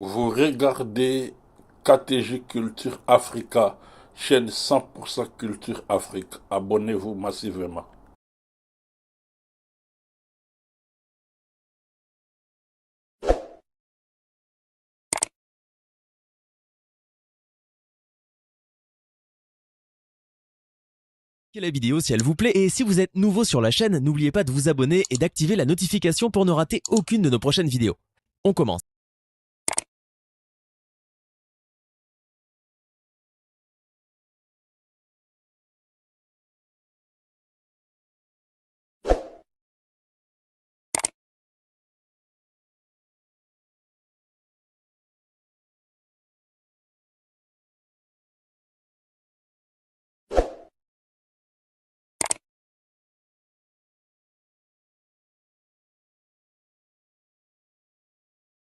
Vous regardez KTG Culture Africa, chaîne 100% Culture Afrique. Abonnez-vous massivement. La vidéo si elle vous plaît et si vous êtes nouveau sur la chaîne, n'oubliez pas de vous abonner et d'activer la notification pour ne rater aucune de nos prochaines vidéos. On commence.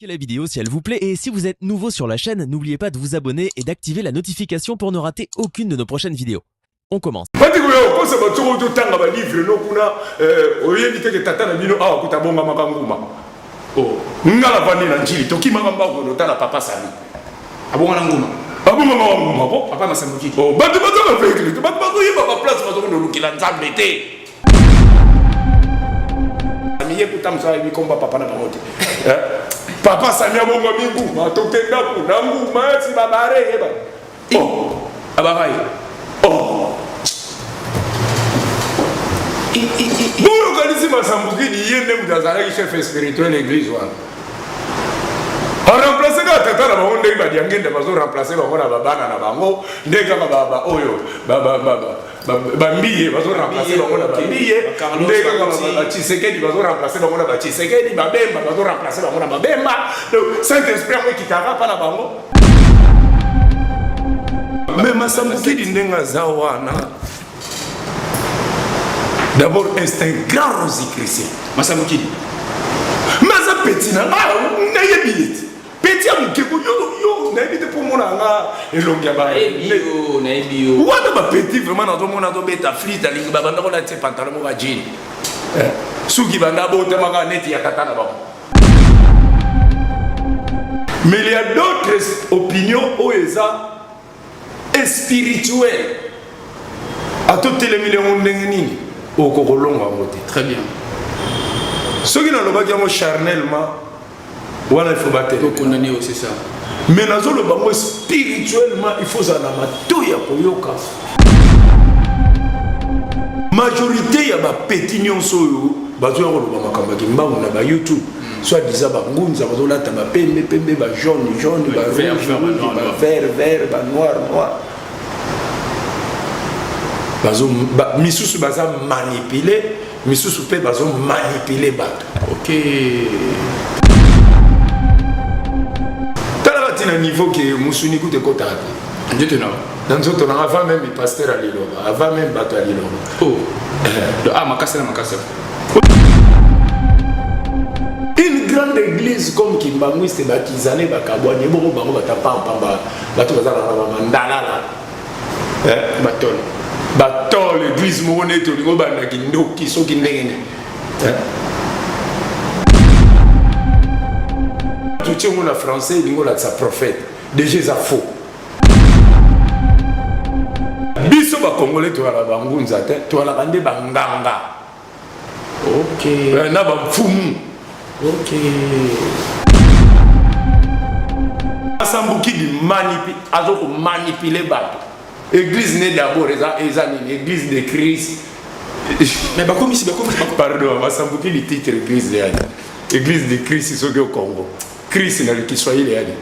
La vidéo si elle vous plaît et si vous êtes nouveau sur la chaîne, n'oubliez pas de vous abonner et d'activer la notification pour ne rater aucune de nos prochaines vidéos. On commence. Patiko yo okosa bato soki ototanga balivre no kuna eh, oyebi te ke tata na bino awa kuta abongamaka nguma oh. Nga navandi na njili tokimaka mbango notala papa sami abonga na nguma abongamaka nguma ko papa masambukiki oh, bato baza na vekle te bato bazoyeba baplace bazokende olukela nzambe te ye kuta mosu ayebi komba papa na bango te eh? Papa sami abongami nguma tokenda kuna nguma esi babare yeba. Oh. Abarai. Oh. Boyokanisi masambukidi ye nde moto azalaki chef spirituel église wana aremplace kaka tata na bango ndenge badiangenda bazo remplace bango na babana na bango ndenge kaka oyo bambiye bazo remplace bango na bambiye ndenge kaka batshisekedi bazo remplace bango na batshisekedi babemba bazo remplace bango na babemba. Donc saint esprit yango ekitaka mpa na bango. Me masambukidi ndenge aza wana, d'abord c'est un grand rosicrucien. Masambukidi. Mais aza petit na nga, nayebi ye te, petit ya moke ko yo yo nayebi te mpo mona nga elongi ya nayebi yo wana bapetit vraiment nazomona azobeta flite alingi babanda kolati pantalon moko ajini suki banda abotamaka neti ya tata na bango. Mais il y a d'autres opinions oyo eza spirituel, atotelemeli yango ndenge nini okokolonga yango te. Très bien. Soki nalobaki yango charnellement wana, il faut batele condamner, c'est ça. Mais nazoloba yango spirituellement, il faut ozala na matoi ya koyoka. Majorité ya bapetit nyonso oyo bazoya koloba makambo ya kimbangu na bayoutube, soit disant bangunza, bazolata bapembe pembe, bajaune jaune, barouge rouge, bavert vert, banoir noir. Bazo misusu baza manipule, misusu mpe bazo manipule bato. Ok. Talaka ntina niveau ke mosuni kuta ekotaka te nzoto na na nzoto nanga avant même pasteur ya liloba, avant même bato ya liloba. Oh. Ah, makasi na makasi. Une grande église comme kimbanguiste bakizane bakabwani ebongo bango batapampamba bato baza na bamandalala. Batole. Batole église moko neti olingi obanda kindoki soki ndenge nini. Totie yango na français, elingi olakisa prophète, déjà eza faux. Biso bakongole toyalaka bangunza te, toyalaka nde banganga. Ok. Na bamfumu. Ok. Asambukidi manipi azo komanipule bato. Église ne d'abord eza eza nini? Église de Christ. Mais bakomisi Pardon, basambukidi titre église yani église de Christ soki au Congo, Christ na kiswahili yani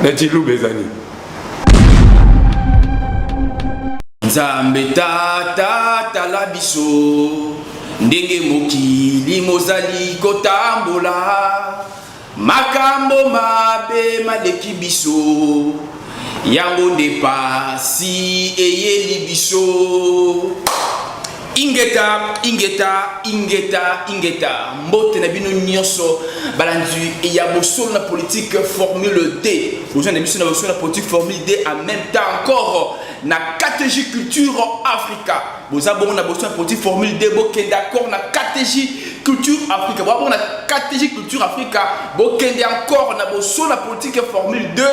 na chiluba eza nini? Nzambe tata, tala biso ndenge mokili mozali kotambola, makambo mabe maleki biso, yango nde pasi eyeli biso. Ingeta, ingeta, ingeta, ingeta! Mbote na bino nyonso balandi ya bosolo na politique formule D. Bozwa na biso na bosolo na politique formule D, en même temps encore na KTG Culture Africa. Boza bongo na bosolo na politique formule D, bokende accord na KTG. Culture Africa. Bongo na KTG Culture Africa, bokende encore na Bosolo na Politique Formule 2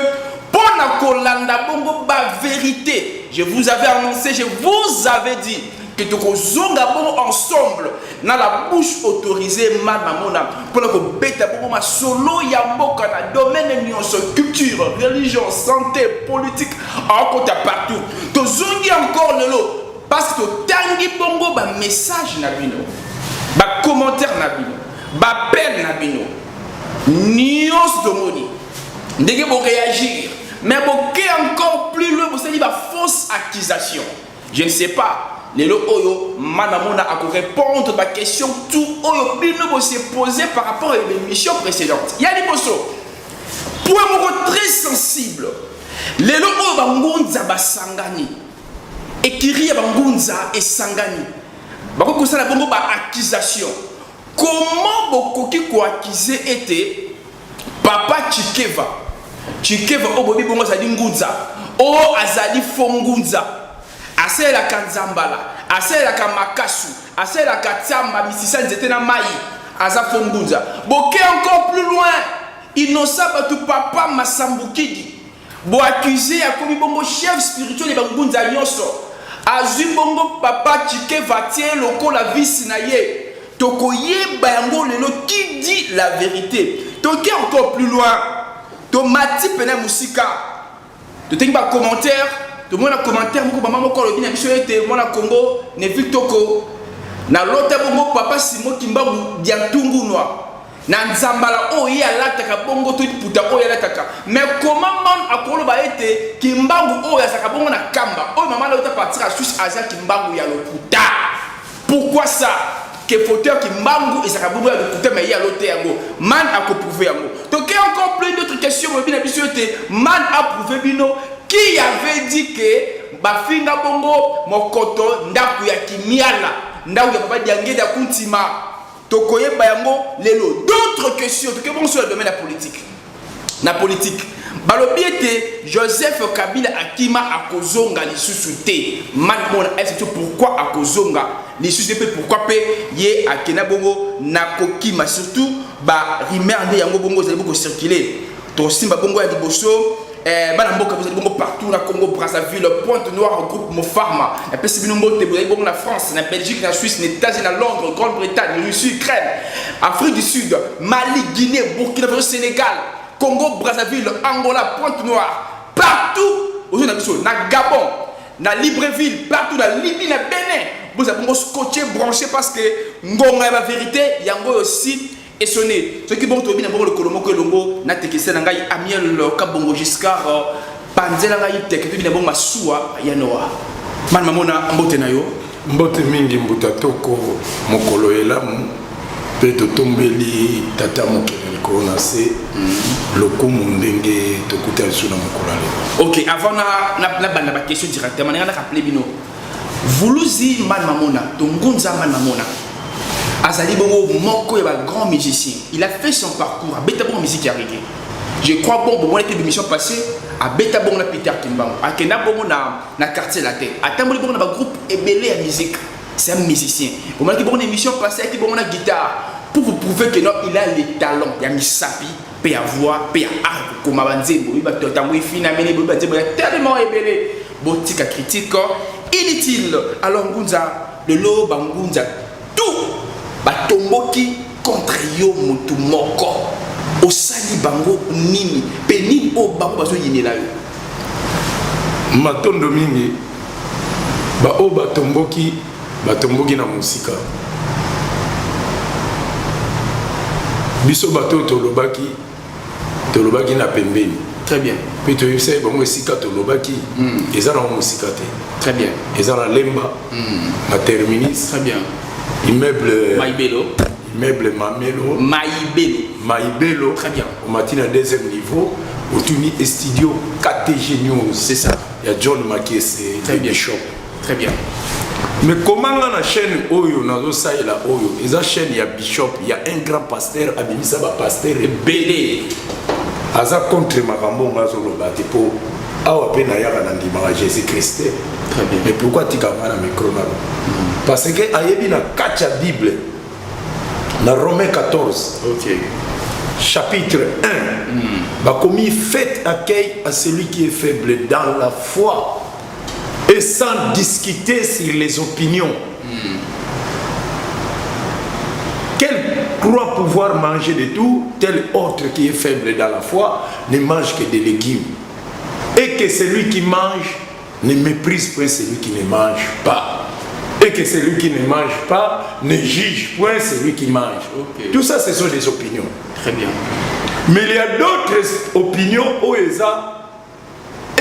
mpo na kolanda bongo ba vérité. Je vous avais annoncé, je vous avais dit que tokozonga bongo ensemble na la bouche autorisée Man Mamona mpona kobeta bongo masolo ya mboka na domaine nyonso, culture, religion, santé, politique, akota partout. Tozongi encore lelo parce que totangi bongo bamessage na bino, bacommentaire na bino, baappel na bino nyonso. Tomoni ndenge boréagir, mais boke encore plus loin, bosali bafausse accusation. Je ne sais pas, lelo oyo Mana Mona akorépondre baquestion tout oyo bino bose posé par rapport à l'émission précédente. Ya liboso, point moko très sensible: lelo oyo bangunza basangani, ekiri ya bangunza esangani, bakoki kosala bongo baaccusation. Comment bokoki koaccuser ete papa Chikeva, Chikeva oyo boyebi bongo azali ngunza, oyo azali fo ngunza, asalelaka nzambala, asalelaka makasu, asalelaka tiamba, misisa, nzete na mai, aza fo ngunza? Boke encore plus loin, Innocent Bato, papa Masambukidi, boaccuser akomi bongo chef spirituel ya bangunza nyonso, azwi bongo papa Chikeva tie lokola vice na ye. Tokoyeba yango lelo, qui dit la vérité. Toke encore plus loin, tomati pene mosika, totengi bacommentaire, tomona commentaire moko, mama moko alobi na biso ete mwana Congo Neville Toko nalota bongo papa Simo Kimbangu Diantungunwa na nzambala oyo ye alataka bongo to liputa oyo alataka. Mais comment man akoloba ete Kimbangu oyo azalaka bongo na kamba oyo mama alota partir ya Suisse aza Kimbangu ya lokuta? Pourquoi ça ke photo ya Kimbangu ezalaka bongo ya lokuta, mais ye alote yango? Man akoprouver yango. Toke encore plus d'autres questions. Boyebi na biso ete man aprouve bino qui avait dit ke bafinga bongo mokoto ndako ya Kimiala, ndako ya papa Diangede ya Kuntima. Tokoyeba yango lelo. D'autres questions, toke bongo sur le domaine ya politique. Na politique, balobi ete Joseph Kabila akima, akozonga lisusu te. Man mona est pourquoi akozonga lisusu te mpe pourquoi mpe ye akenda bongo na kokima? Surtout barumeur nde yango bongo ezali bongo kocirculer. Tosimba bongo ya liboso, bana mboka bozali bongo partout na Congo Brazzaville, Pointe Noire, groupe Mofarma napesi bino mbote. Bozali bongo na France, na Belgique, na Suisse, na États-Unis, na Londres, Grande-Bretagne, Russie, Ukraine, Afrique du Sud, Mali, Guinée, Burkina Faso, Sénégal, Congo Brazzaville, Angola, Pointe Noire, partout ozo na biso, na Gabon, na Libreville, partout na Libye, na Bénin. Bozala bongo scotché, branché, parce que ngonga ya bavérité yango oyo aussi esonné. Soki bongo toyebi na bongo lokolo moko elongo natekese na ngai Amiel Kabongo Giscard, panzela ngai teke, toyebi na bongo masuwa ya Noa. Mani Mamona, mbote na yo. Mbote mingi, mbuta Toko. Mokolo elamu mpe totombeli tata mokili likolo na se lokumu ndenge tokuta lisu na mokolo ya lelo. Ok, avant nabanda baquestion directement, ndenge na bino Vuluzi Man Mamona to Ngunza Man Mamona azali bongo moko ya bagrand musicien. Il a fait son parcours, abeta bongo musique ya reggae, je crois. Bon, bomona ete émission passée abeta bongo na Peter Kimbangu, akenda bongo na Quartier Latin, atamboli bongo na bagroupe ebele ya musique. C'est un musicien. Bomonaki bongo na émission passée ayaki bongo na guitare pour vous prouver que non, il a le talent ya misapi mpe ya voix mpe ya art kokoma banzembo. Oyi bato ntango efina mene boyi banzembo ya tellement ebele. Botika critique inutile. Alors ngunza, lelo bangunza tout batomboki contre yo motu moko. Osali bango nini mpe nini oyo bango bazoyinela yo? Matondo mingi. Baoyo batomboki, batomboki na mosika. Biso bato oyo tolobaki, tolobaki na pembeni. Très bien. Mpe toyebisaki bango esika tolobaki eza nango mosika te. Très bien. Eza na Lemba, na terminus. Très bien. Immeuble Maibelo. Immeuble Mamelo. Maibelo. Maibelo. Très bien. Omati na deuxième niveau, otuni studio KTG News. C'est ça. Ya John Makiese. Très bien. Bishop. Très bien. Mais comment nga na chaîne oyo nazosalela oyo eza chaîne ya bishop, ya un grand pasteur, abimisa bapasteur ebele, aza contre makambo nga azoloba te, mpo awa mpe nayaka na ndimaka Jésus Christ te. Très bien. Mais pourquoi atikaka nga na micro nalo? Parce que ayebi na kati ya Bible. Na Romains 14, chapitre 1, bakomi: faites accueil à celui qui est faible dans la foi et sans discuter sur les opinions. Quel croit pouvoir manger de tout, tel autre qui est faible dans la foi ne mange que des légumes. Et que celui qui mange ne méprise point celui qui ne mange pas. Et que celui qui ne mange pas ne juge point celui qui mange. Tout ça, ce sont des opinions. Très bien. Mais il y a d'autres opinions oyo eza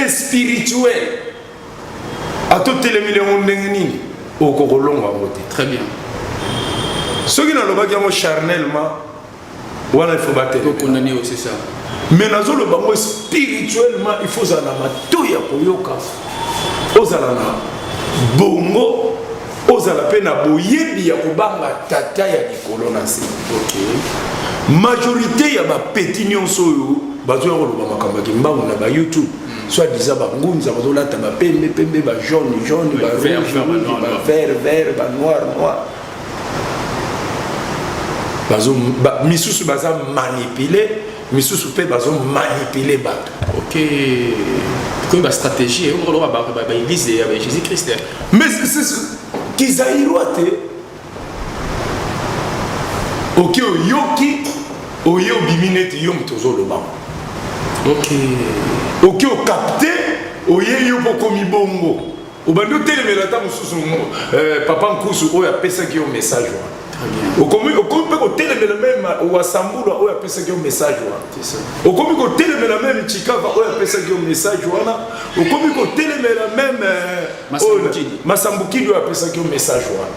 spirituelles. Atotelemeli yango ndenge nini, okokolonga yango te. Très bien. Soki nalobaki yango charnellement wana, il faut batelema. Tokondamner aussi ça. Mais nazoloba yango spirituellement. Il faut ozala na matoi ya koyoka, ozala na bongo, ozala mpe na boyebi ya kobanga tata ya likolo na se. Majorité ya bapetits nyonso oyo bazoya koloba makambo ya Kimbangu na baYouTube, soi-disant bangunza, bazolata bapembe pembe, bajaune jaune, barouge rouge, bavert vert, banoir noir, bazo misusu baza manipulé, misusu mpe bazomanipuler bato. Ok, komi bastratégie oyo koloba baéglise ya Jésus Christ. Mais kizairwa te. Oke, oyoki, oye, obimi neti yo moto ozoloba. Oke, ocapter, oye, yo mpo okomi bongo, obandi otelemela ata mosusu papa Nkusu oyo apesaki yo message wana. Okomi mpe kotelemela même Wasambulwa oyo apesaki yo message wana. Okomi kotelemela même Chikava oyo apesaki yo message wana. Okomi kotelemela même Masambukidi oyo apesaki yo message wana.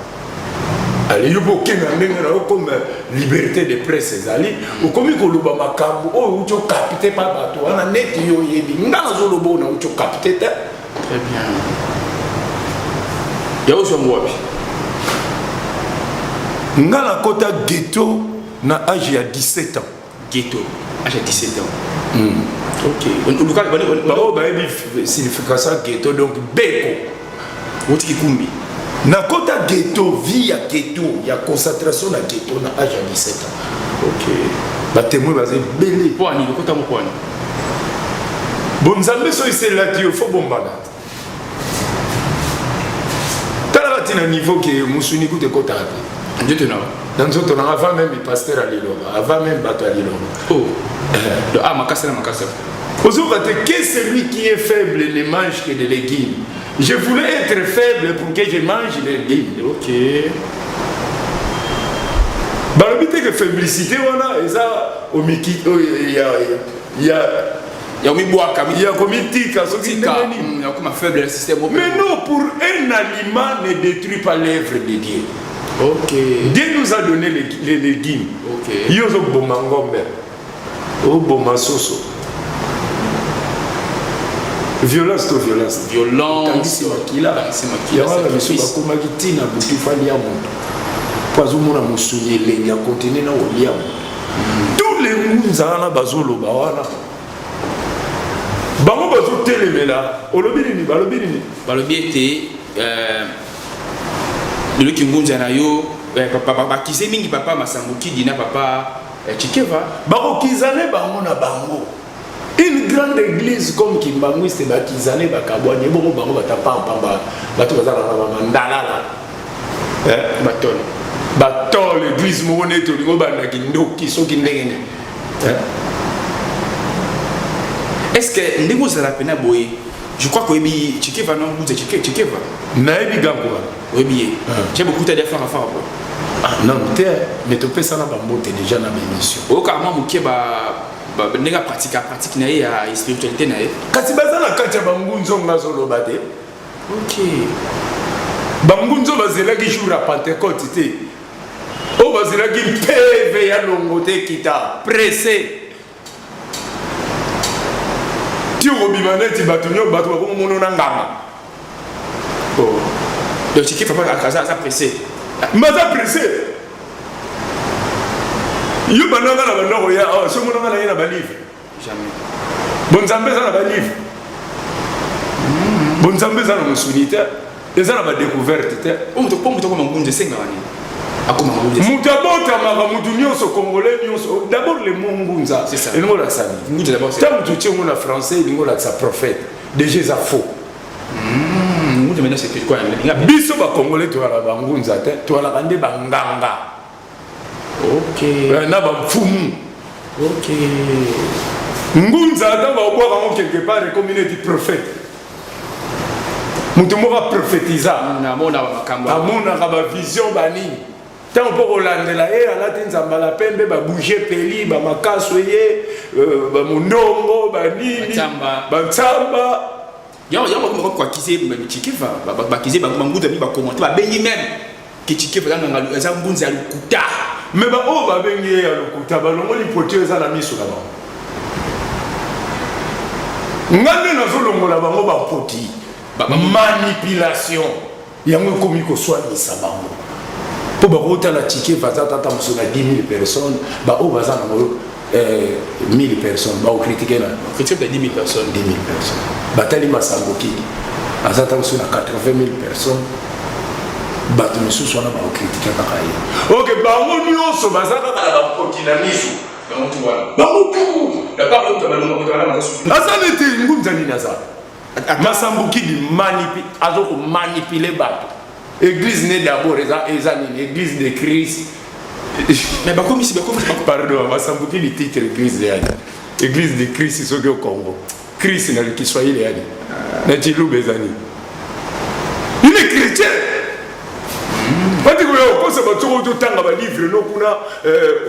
Ale, yo mpe okenda ndenge na yo. Comme liberté de presse ezali, okomi koloba makambo oyo outi ocapter pa bato wana neti yo oyebi. Nga nazoloba oyo nauti ocapter te. Très bien. Ya ozwa ngo wapi? Nga nakota ghetto na age ya 17 ans. Ghetto, age ya 17 ans. Ok, oluka? Baoyo bayebi signification ya ghetto, donc beko. Otiki kumbi. Nakota ghetto, vie ya ghetto, ya concentration na ghetto na age ya 17 ans. Batémoin baza ebele. Po ani okota mo? Po ani? Bonzambe so eselaki yo, fo bombana. Talaka ntina niveau ke mosuni kuta ekotaka te. Nzoto na Na nzoto nanga, avant même pasteur ya liloba, avant même bato ya liloba. Oh, ah, makasa na makasa. Ozoka te que celui qui est faible ne mange que des légumes. Je voulais être faible pour que je mange des légumes. Balobi te ke faiblicité wana eza omiki ya ya Ya komibwaka. Ya komitika soki ndenge nini. Ya koma faible na système. Mais non, pour un aliment ne détruit pas l'œuvre de Dieu. Dieu nous a donné les légumes. Yo ozoboma ngombe, oboma soso, violence to violence. Violence. Kangisi makila. Yango wana biso bakomaki ntina butu fali ya moto mpo azomona mosuni elengi, akontinue na kolia moto. Tous les ngunza wana bazoloba wana, bango bazotelemela. Olobi nini? Balobi nini? Balobi ete lelo ngunza na yo bakize mingi papa Masambukidi na papa Chikeva. Bakokizane bango na bango. Une grande église comme Kimbanguiste, bakizane, bakabwani ebongo bango batapampamba. Bato baza na bamandalala. Batole. Batole, église moko neti olingi obandaki ndoki soki ndenge nini. Est ce que ndenge ozala pena boye, je crois koyebi Chikeva, non? Ngunza Chikeva. Nayebi ganko wana. Oyebi ye tie bokuta dia fara fara boye? Non te, mais topesana bambote déjà na baémission. Oyokaka mwa moke ndenge apratique, apratique na ye ya spiritualité na ye? Kasi baza na kati ya bangunza nga azoloba te. Bangunza bazelaki jour ya Pentecôte te, oyo bazelaki mpeve ya longo te, kita presse ti okobima neti bato nyonso, bato bakomomono na nganga. Oh. Donc Chikeva papa aza pressé. Maza pressé. Yo bandanga na bandako ya awa, so monanga na ye na balivre. Jamais. Bonzambe eza na balivre, bonzambe eza na mosuni te, eza na badécouverte te. Po moto akoma ngunza esengaka nini? Moto abotamaka, motu nyonso, Congolais nyonso. D'abord, le mot ngunza elingi olakisa nini? Ntango totie yango na français, elingi olakisa prophète. Déjà eza faux. Biso Bacongolais toyalaka bangunza te, toyalaka nde banganga na bamfumu. Ngunza, ntango babwaka yango quelque part, ekomi neti prophète, moto moko aprophétisa, amonaka bavision, banini. Ntango mpo kolandela ye, alati nzambala pembe, babouge peli, bamakaso ye, bamondongo, banini, bantsamba. Yango koakize Tshikeva, bakize bangunza mingi, bacommenter, babengi même ke Tshikeva eza ngunza ya lokuta. Mais baoyo babengi ye ya lokuta, balongoli poti oyo eza na miso na bango. Nga nde nazolongola bango bapoti. Manipulation yango ekomi koswanisa bango, mpo bakotala Tshikeva aza tata mosusu na 10 000 personnes, baoyo baza nango 1000 personnes, baocritiquer na critique ya 10 000 personnes. 10 000 personnes. Batali Masambokidi, aza ta mosusu na 80 000 personnes, bato misusu wana baocritiquer kaka ye. Ok, bango nyonso baza kaka na bapoti na miso. Bango aza neti ngunza nini aza. Masambukidi azokomanipuler bato. Église ne d'abord eza nini? Église de Christ. Mais bakomisi Pardon, Masambukidi, titre église yani Église de Christ. Soki au Congo, Christ na Kiswahili yani na Chiluba eza nini? Il est chrétien. Bati koya okosa bato. Soki ototanga balivre no kuna,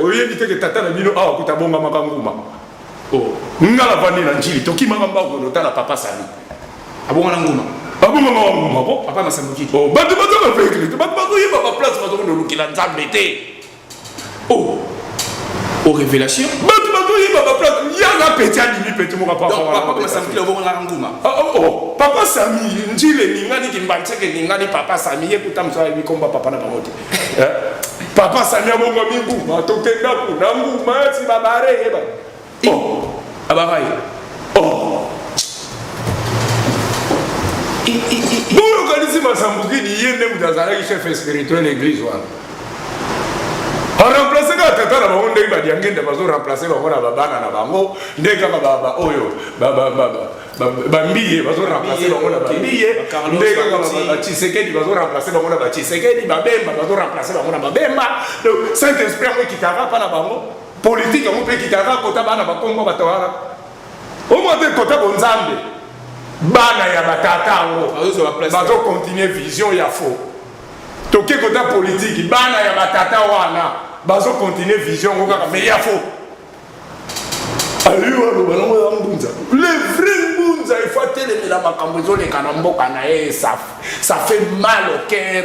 oyebi teke tata na bino awa kuta abongamaka nguma. Nga navandi na Njili, tokimaka mbango notala papa Sami. Abonga na nguma. Abongamaka nguma ko. Papa Masambukidi. Bato baza baveugle te, bato bazoyeba baplace bazokende Nzambe te. Oh, aux révélations. Bato bazoyeba baplace yanga petit, alimi petit moko. Papa Masambukidi abongaka nguma. Oh, papa Sami, Njili eningani, Kimbanseke eningani. Papa Sami ye kuta mosu ayebi komba papa na bango te. Papa Sami abongami nguma, tokenda kuna nguma ti babare yeba. Oh, abarai. Oh, boyokanisi Masambukidi, ye nde moto azalaki chef spirituel église wana, aremplacer kaka tata na bango, ndenge badiangenda bazoremplacer bango na babana na bango, ndenge kaka oyo bambiye bazoremplacer bango na bambiye, ndenge kaka batshisekedi bazoremplacer bango na batshisekedi, babemba bazoremplacer bango na babemba. Saint Esprit yango ekitaka mpa na bango, politike yango mpe ekitaka kota bana bakombo bato wana. Omwa te kota bonzambe, bana ya batata yango bazocontinuer vision ya faux. Toke kota politiki, bana ya batata wana bazocontinuer vision yango kaka, mais ya faux. Ayo aloba nango ya ngunza. Le vrai ngunza, il faut atelemela makambo ezoleka na mboka na ye. Ça fait mal au cœur.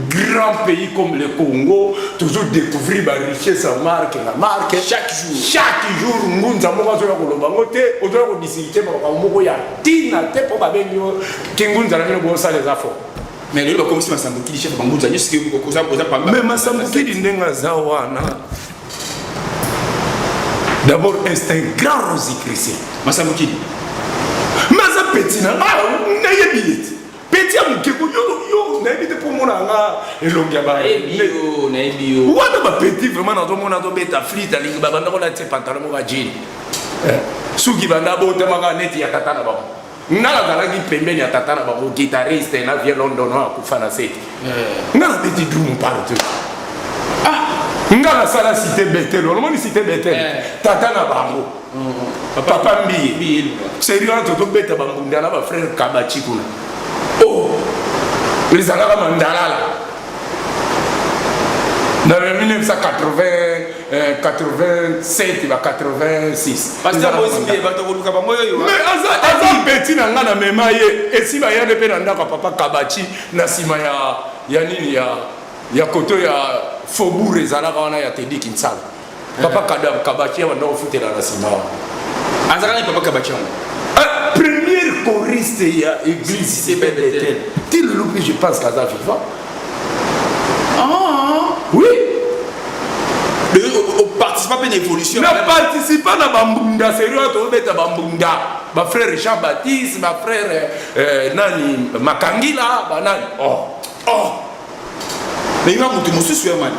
Grand pays comme le Congo, toujours découvrir barichesse ya marque na marque. Chaque jour. Chaque jour. Ngunza moko azoya koloba ngo te, ozoya kodiscuter makambo moko ya ntina te, mpo babengi yo kingunza na bino, bosala eza faux. Mais lelo bakomisi Masambukidi chef bangunza nyonso. Oza pamba. Mais Masambukidi, ndenge aza wana, d'abord c'est un grand rosicrucien. Masambukidi. Mais aza petit na nga, nayebi ye te, petit ya moke. Yo nayebi te, mpo mona nga elongi ya Nayebi yo. Wana bapetit vraiment, nazomona azobeta flûte, alingi babanda kolati pantalon moko ya jean, suki banda abotamaka neti ya tata na bango. Nga nazalaki pembeni ya tata na bango, guitariste na vie London oyo akufa na seti. Nga nabeti drum partout. Nga nasala Cité Betel. Olomoni Cité Betel, tata na bango, papa Mbiye, sérieux, wana tozobeta bambunda na bafrère Kabachi kuna. Oh, ezalaka mandalala na 1987, ba 86. Mais aza petit na nga, na mema ye esi bayane mpe na ndako ya papa Kabachi, na nsima ya nini, ya koto ya faubourg ezalaka wana ya Tedi Kinsala. Papa Kabachi ya banda kofutela na nsima wana. Azalaka ni papa Kabachi yango? Première choriste ya église Betel ti lelo mpe, je pense qu'aza vivant. Ah. Oui. Oparticipa mpe na évolution. Na participa na bambunda sérieux, tobeta bambunda, bafrère Jean Baptiste, bafrère nani, Makangila, banani. Oh, oh. Mais nga moto mosusu ya mani.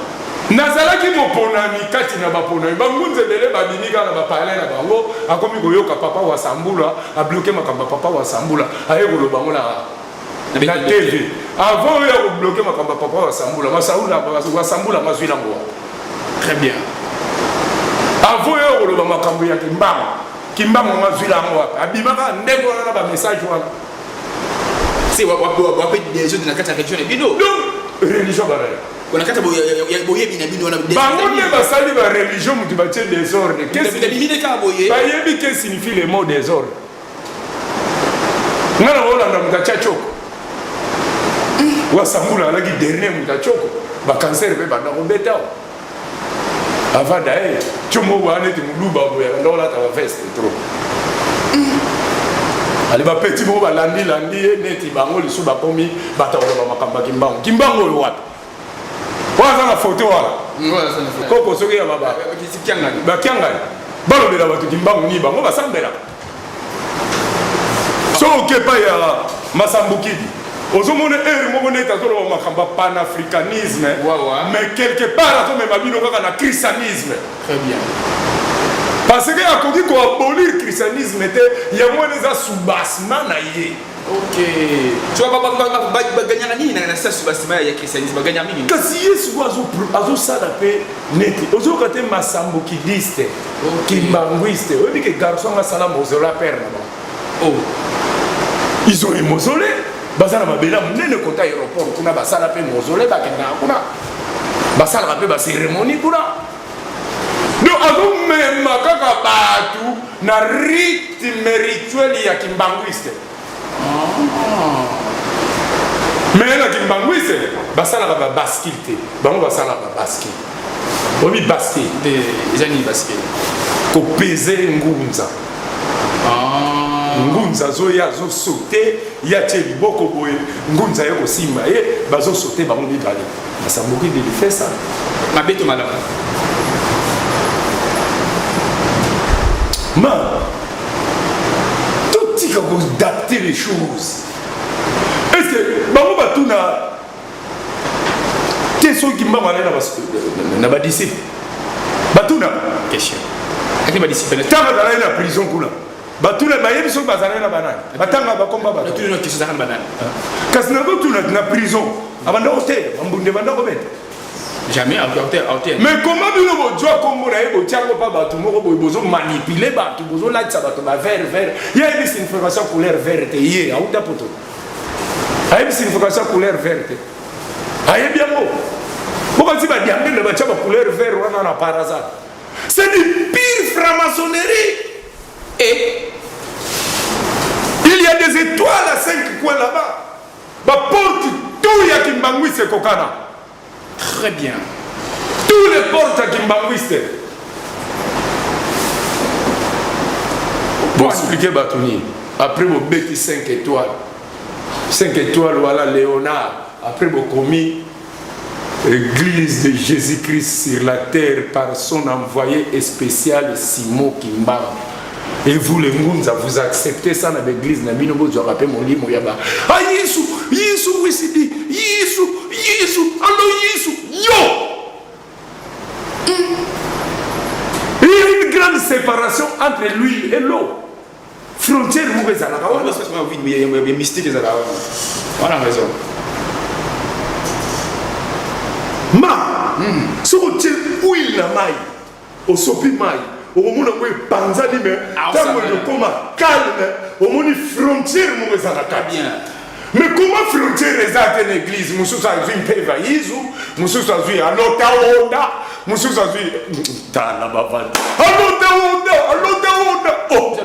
Nazalaki moponami kati na baponami. Bangunza ebele babimi kaka na bapalais na bango. Akomi koyoka papa Wasambula, abloke makambo ya papa Wasambula, aye koloba yango na na TV. Avant oyo ya kobloke makambo ya papa Wasambula, Masaula Wasambula mazwi nango wapi? Très bien. Avant oyo koloba makambo ya Kimbangu, Kimbangu mazwi yango wapi? Abimaka ndenge wana na ba message wana. Se wape desordre na kati ya religion na bino. Donc religion banani? Na kati ya boyebi na bino wana bango nde basali ba religion, mutu batie désordre. Bayebi que signifie le mot désordre. Nga na kolanda moto atya tioko, Wasambula alaki dernier moto atioko, bacancer mpe banda kobeta avant daye tio moko wana neti moluba boye, banda kolata baveste trop. Ale bapeti moko balandilandi ye neti bango lisusu bakomi bato koloba makambo ya Kimbangu. Kimbangu oyo wapi? Oyo aza na foto wana, koko soki ya bakiangani, balobela bato Kimbangu nini? Bango basambelaka. So oke epai ya Masambukidi, ozomona ere moko neti azoloba makambo ya panafricanisme, mais quelque part azomema bino kaka na christianisme, parce que akoki koabolir christianisme te. Yango wana eza soubassement na ye. Ok, tu vois, baganyaka nini na sa soubassement ya christianisme? Baganyaka mingi. Kasi ye sikoyo azosala mpe neti ozoyoka te, masambukidiste, kimbanguiste. Oyebi ke garçon anga asala mausolée père na bango. Oh. Ils ont un mausolée, baza na mabele ya monene kota aéroport kuna. Basala mpe mausolée, bakendaka kuna, basalaka mpe bacérémonie kuna. Donc azomema kaka bato na rythme rituel ya kimbanguiste. Mais na kimbanguiste basalaka babascule te, bango basalaka babascule. Oyebi bascule? Eza nini bascule? Kopese ngunza. Ngunza azoya, azosaute, ye atie liboko boye, ngunza ye kosimba ye, bazosaute bango mibale. Basamboki de fait ça. Mabe to malamu? Ma totika koadapter les choses. Est ce que bango batuna te soki Mbango alai na badisciple? Batuna? Question ake badisciple. Ntango azalaki na prison kuna, batuna? Bayebi soki bazalaki na banani? Batanga bakomba bato? Batuna question, ezalaka na banani? Kasi nazotuna, na prison abanda koteya, bambunde banda kobeta? Jamais. Mais comment bino bozwa kombo na ye, botiango mpa bato moko boye, bozomanipuler bato, bozolatisa bato bavert vert? Ye ayebi signification couleur vert te. Ye auta poto, ayebi signification couleur vert te. Ayebi yango bokati badiambele batya bacouleur vert wana na par hasard. C'est du pire franc-maçonnerie. Et il y a des étoiles à cinq coins là-bas. Baporte tout ya kimbanguiste ekokana. Très bien. Tous les portes ya kimbanguiste. Boexpliquer bato nini? Après bobeti 5 étoiles, 5 étoiles, voilà Léonard. Après bokomi Église de Jésus-Christ sur la terre par son envoyé spécial Simon Kimbangu. Et vous les Ngunza, vous acceptez ça dans l'église na bino, bozwaka mpe molimo ya ba ah Yesu, Yesu wisidi, Yesu, Yesu, alo Yesu yo. Il y a une grande séparation entre l'huile et l'eau. Frontière moko ezalaka wana. Mystique ezalaka wana, raison. Ma soki otie huile na mai, osopi mai, okomona yango epanzani. Me ntango ekokoma calme, omoni frontière moko eza na kati. Mais comment frontière eza te na église? Mosusu azwi mpeva yizu, mosusu azwi alota onda, mosusu azwi tala bavandi alota onda, alota onda, oh.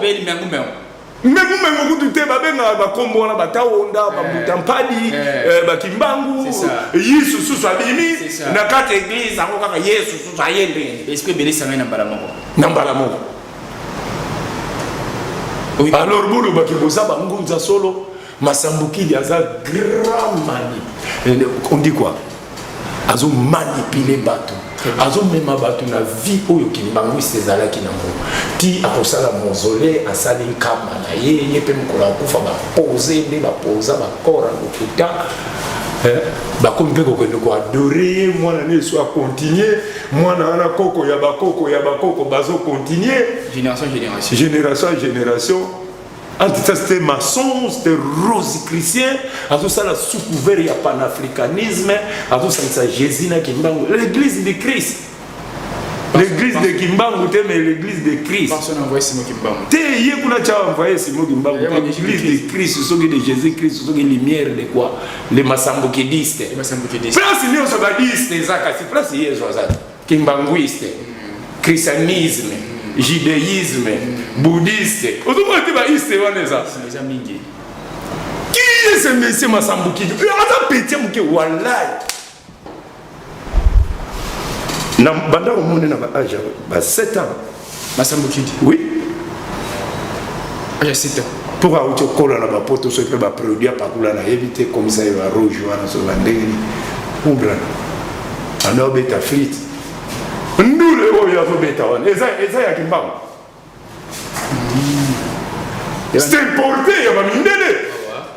Mengu mengu kutu te, babengaka bakombo wana batawonda, babuta mpadi, bakimbangu. Yesu susu abimi na kati ya église yango kaka Yesu susu aye ndenge. Esprit ebele esangani na mbala moko. Na mbala moko. Alors bolobaki boza bangunza solo. Masambukidi aza grand mani, on dit quoi, azomanipuler bato, azomema bato na vie oyo kimbanguiste ezalaki nango ti akosala mausolée, asali nkamba na ye. Ye mpe mokolo akufa, bapose nde baposa bacorps ya lokuta. Eh, bakomi mpe kokende koadore ye mwana ne eso akontinue mwana wana koko ya bakoko ya bakoko bazokontinue génération génération génération génération entre ça c'était maçon c'était rosicrucien azosala sous couvert ya panafricanisme azosangisa jésus na kimbangu l'église de christ l'église de kimbangu te mais l'église de christ te ye kuna tya envoyé simon kimbangu l'église de christ soki de jésus christ soki lumière de quoi le masambukidiste place nyonso badiste eza kasi place yesu aza te kimbanguiste christianisme judaïsme bouddhiste ozomona te baiste wana eza qui est ce monsieur masambukidi aza petit moke walai na banda omoni na baage ba 7 ans masambukidi oui age ya 7 ans mpo auti okola na bapoto soki mpe baproduit apakula nayebi te komisa ye barouge wana soki bandenge nini comprendre anda obeta flite ndule oyo azobeta wana eza ya kimbangu c'est importé ya bamindele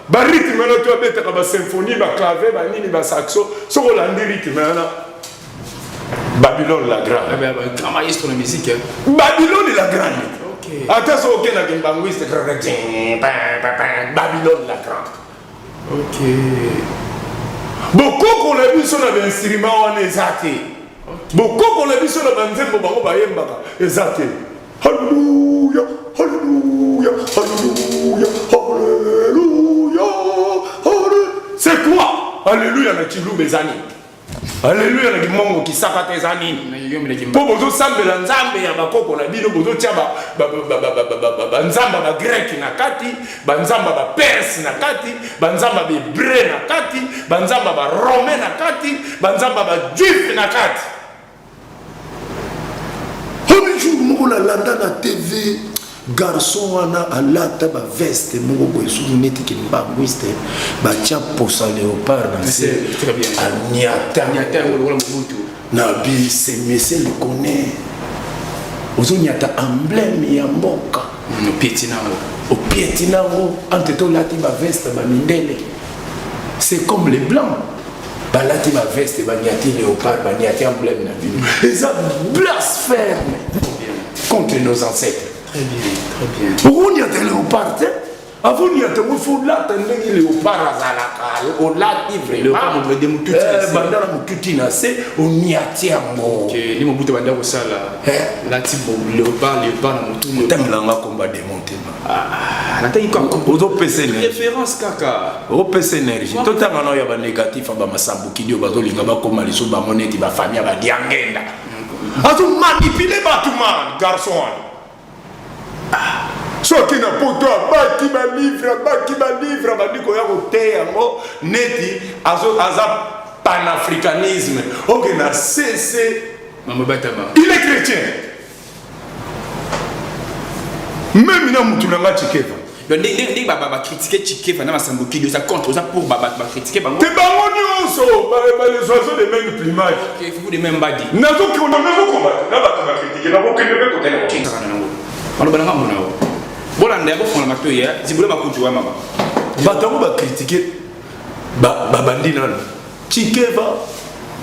barythme wana to abetaka basymphonie baclave banini basaxo soki olandi rythme wana babylone la grande ah, ben, grand maestro na musique hein. babylone la grande ata soki okendaka kimbanguiste babylone la grande ok bokoko na biso na bainstrument wana eza te bokoko na biso na banzembo bango bayembaka eza te halleluya halleluya halleluya halleluya c'est quoi halleluya na chiluba eza nini Aleluya na kimongo kisaka te eza nini? Mpo bozosambela nzambe ya bakoko na bino, bozotia banzambe ya bagreke na kati, banzambe ya baperse na kati, banzambe ya bahebre na kati, banzambe ya barome na kati, banzambe ya bajuif na kati. Omi jour moko nalanda na TV garçon wana alata ba veste moko boye soki neti kimbanguiste batia posa léopard na se aniata na bi ce monsieur le connaît ozoniata emblème ya mboka opieti nango opieti nango entre tolati ba veste ba mindele c'est comme les blancs balati ba veste baniati léopard baniati emblème na bino eza blasphème contre nos ancêtres très bien très bien okoniata léopard te avoniata ngo fo olata ndenge léopard azalaka olati vraimentbanda na motuti na se oniati yango ni mobutu banda kosala lati léopard léopard na motu otangelanga komba demon te Ah, natangi kaka ozopesa référence kaka opesa énergie totanga nao ya banégatif ya bamasambukidi oyo bazolinga bakóma lisusu bango neti bafamille ya badiangenda azomanipule bato man garçon wana ah, soki na poto abaki balivre abaki balivre abandi koya koteya yango neti aza panafricanisme oke na cc il est chrétien meme na mutu na nga chikeva donc ndenge bacritique chikeva na masambokili oza contre oza pour bacritique bango te bango nyonso les oiseaux de même plumage fufu de même badi nazokende nazokombate na bato bacritique nakokende mpe kotela nango maloba na ngambo na yo bolanda ya bofongola matoi ya zibula makutu wa mama bato yango bacritique babandi nano Chikeva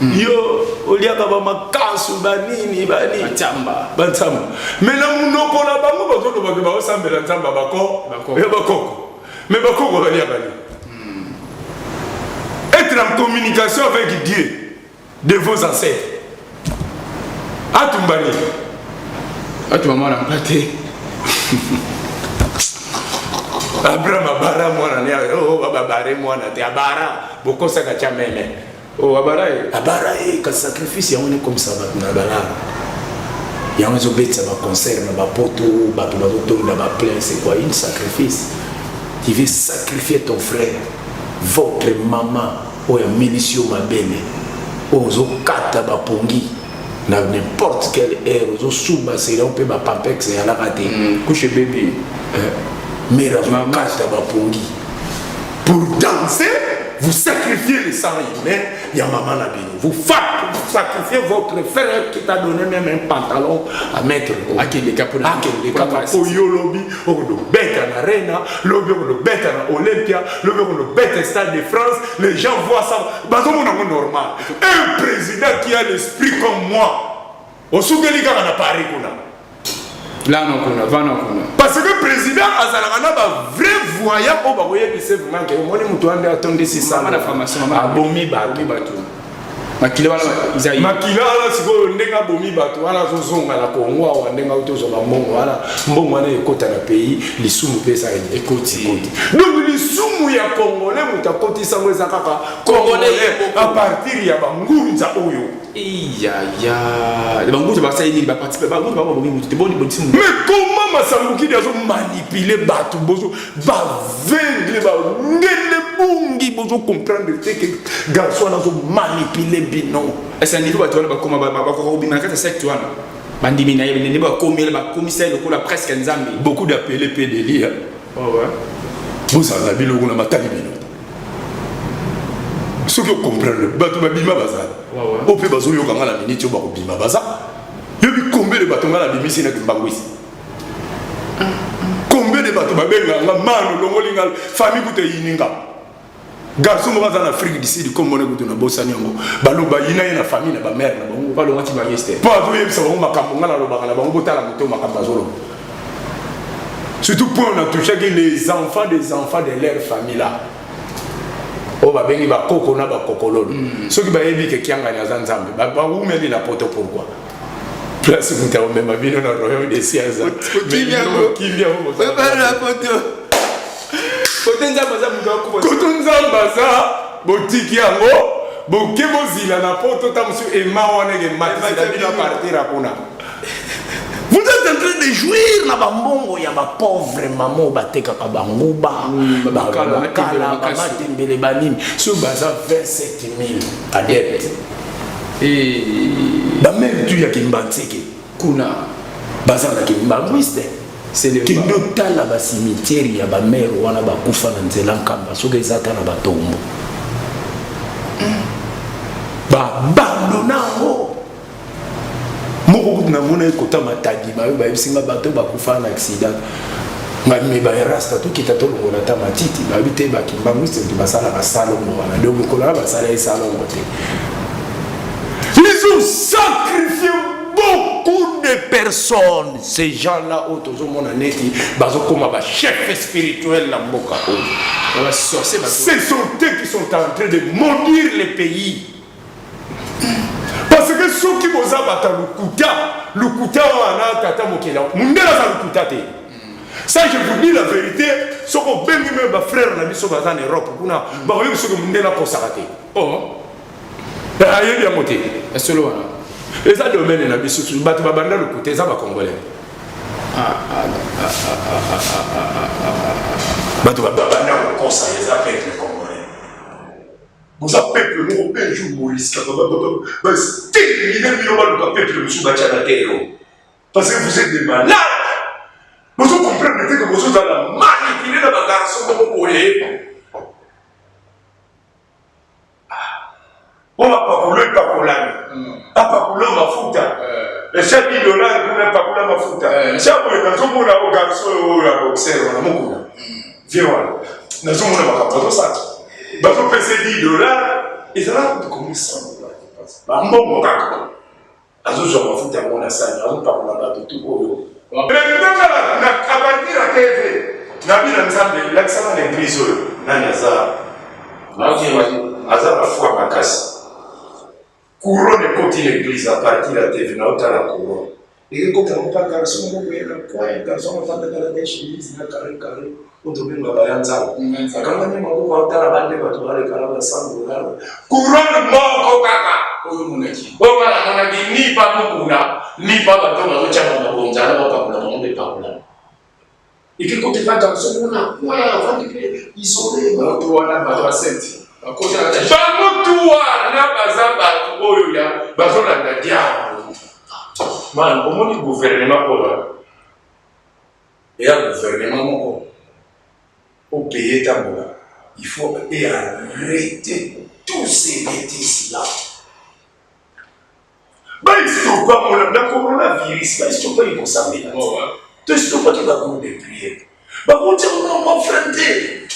mm. yo oliaka bamakasu banini banini bantsamba me na monoko na bango bazolobaka baosambela nzambe bako ya bakoko me bakoko baliaka nini hmm. être en communication avec dieu de vos ancêtres atumba nini atumba mwana mpate abraham abara mwana ne oh, babare mwana te abara bokosaka tya meme oh, abara ye abara ye kasi sacrifice yango nekomisa bato na balala yango ezobetisa baconcert na bapoto bato bazotonda baplein c'est quoi une sacrifice tu veux sacrifier ton frère votre maman oyo amelisi yo mabele oyo ozokata bapongi na n'importe quelle heure ozosuba selon mpe bapampex eyalaka te mm, couche baby eh, mare azokata bapongi pour danser. Vous sacrifiez le sang humain ya mama na bino. Vous sacrifiez votre frère qui t'a donné même un pantalon à mettre. Akende kaka mpona- Akende kaka po yo lobi okobeta na Arena, lobi okobeta na Olympia, lobi okobeta Stade de France. Les gens voient ça, bazomona yango normal. Un président qui a l'esprit comme moi, osukeli kaka na Paris kuna. Lana kuna, vana kuna. Parce que président azalaka na bavrai voyant oyo bakoyebisa vraiment ke omoni moto wana nde atondisi Mama na formation, mama na- abomi bato. Abomi bato. Makila wana ezali. Makila wana sikoyo, ndenge abomi bato wana, azozonga na Kongo awa, ndenge auti ozwa bambongo wana, mbongo wana ekota na pays, lisumu mpe esala nini? Ekoti. Donc lisumu ya Congolais, moto akotisa yango eza kaka Congolais Congolais ye moko. à partir ya bangunza oyo. Eyaya, bangunza basali nini? Baparticipe, bangunza bango babomi motu te, boni bonisi motu. Mais comment Masambukidi azomanipuler bato, bozo baaveugle, bandele bungi, bozocomprendre te ke garçon wana azomanipuler bino? Ese niveau bato wana bakoma, bakoka kobima na kati ya secte wana, bandimi na ye nde bakomela, bakomisa ye lokola presque Nzambe. Beaucoup d'appelés mpe delia. Bozala na biloko na matali bino. Soki ocomprendre, bato babima bazala oyo mpe bazoyoka nga na miniti oyo, bakobima baza. Yobi combien de bato nga na bimisi na Kimbangwisi? Combien de bato babengaka nga mano, olongoli nga famille, kuta eyini nga. Garçon moko aza na Afrique du Sud, kombona kutu nabosani yango, baloba yina ye na famille na bamare na bango. Balongaki bango te. Mpo azoyebisa bango makambo nga nalobaka na bango. Botala moto, makambo azoloba, surtout mpo on a touchaki les enfants des enfants de leur famille là, oyo babengi bakoko na bakokololo. Soki bayebi ke Kiangani aza Nzambe, bawumeli na poto. Pourquoi place moto akomema bino na royaume des cieux aza? Okimi yango. Okimi yango. Oyebana na poto kote Nzambe aza, moto akufa. Koto Nzambe aza, botiki yango, boke bozila na poto. Ta mosusu ema wana ekematisela bino partir kuna. Vous êtes en train de jouir na bambongo ya bapauvre mama oyo batekaka banguba, bakala, bakala, bamatembele, banini. Soki baza 27 000 adepte, bameme tu ya Kimbanseke kuna, baza na kimbangwiste. Kende otala bacimetière ya bamare wana bakufa na nzela Nkamba, soki eza ata na batombo, babandona yango. Moko kutu namona ekota Matadi, bayo bayebisinga bato bakufa na accident. Me baerasta, tokita tolongola ata matiti, bayebi te. Bakimbangwiste moto basalaka salongo wana, donc mokolo wana basala ye salongo te. Ils ont sacrifié beaucoup de personnes, ces gens-là oyo tozomona neti bazokoma bachef spirituel na mboka oyo. Basorcier. Ce sont eux qui sont en train de maudire le pays, parce que soki boza bato ya lokuta, lokuta wana tata mokeli mundele aza lokuta te. Ça, je vous dis la vérité. Soki obengi me bafrère na biso baza na Europe kuna, bakoyebi soki mundele akosaka te. Oh. Ayebi yango te. Esolo wana. Eza domaine na biso. Bato babanda lokuta eza bacongolais. Bato babanda kokosa eza peuple congolais. Boza peuple moko mpe jour boriskaka batermine bino, baluka peuple mosusu batya na terre oyo, parce que vous êtes des malades. Bozo comprendre te ke bozozala manipulé na bagarçon moko boye oyo apakola, epakolami, apakola mafuta esa 10 dollar kuna, epakola mafuta sia boye. Nazomona o garçon oyo ya boxer wana, mokuna vie wana, nazomona makambo azosala, bazopesa 10 dollar, ezalaka kutu komi 100 dollar, bambongo kaka, azozwa mafuta yango na sani, azopakola bato tu oyo. Ndenge na à partir ya TV na bina, Nzambe elakisaka na église oyo, nani aza na foi makasi. Couronne ekoti na église à partir ya TV. Naotala couronne ekekota mpa garçon moko boye na coin. Garçon afandaka na chemise na carré carré oyo tobengaka ya Nzambe, akangani maboko, aotala bande bato baleka na ba 100 dollar. Couronne moko kaka oyo monaki. Oyo nga namonaki, ni pa mokuna, ni pa bato bazotyaka mabonzala, bapakola bango mpe pakola ekekoteka. Garçon moko na coin avandi mpe isolé. Bato wana, bato basecte bakota na kati. Bango tu wana baza bato oyo ya bazolanda diable. Man, omoni gouvernement oyo eya, gouvernement moko opeye etambola. Il faut et arrêter tous ces bêtises là. Baestopa mona na coronavirus, baestopaki kosambela te. Toestopaki bagroupe de prière, bakotia mwa mwa frein te.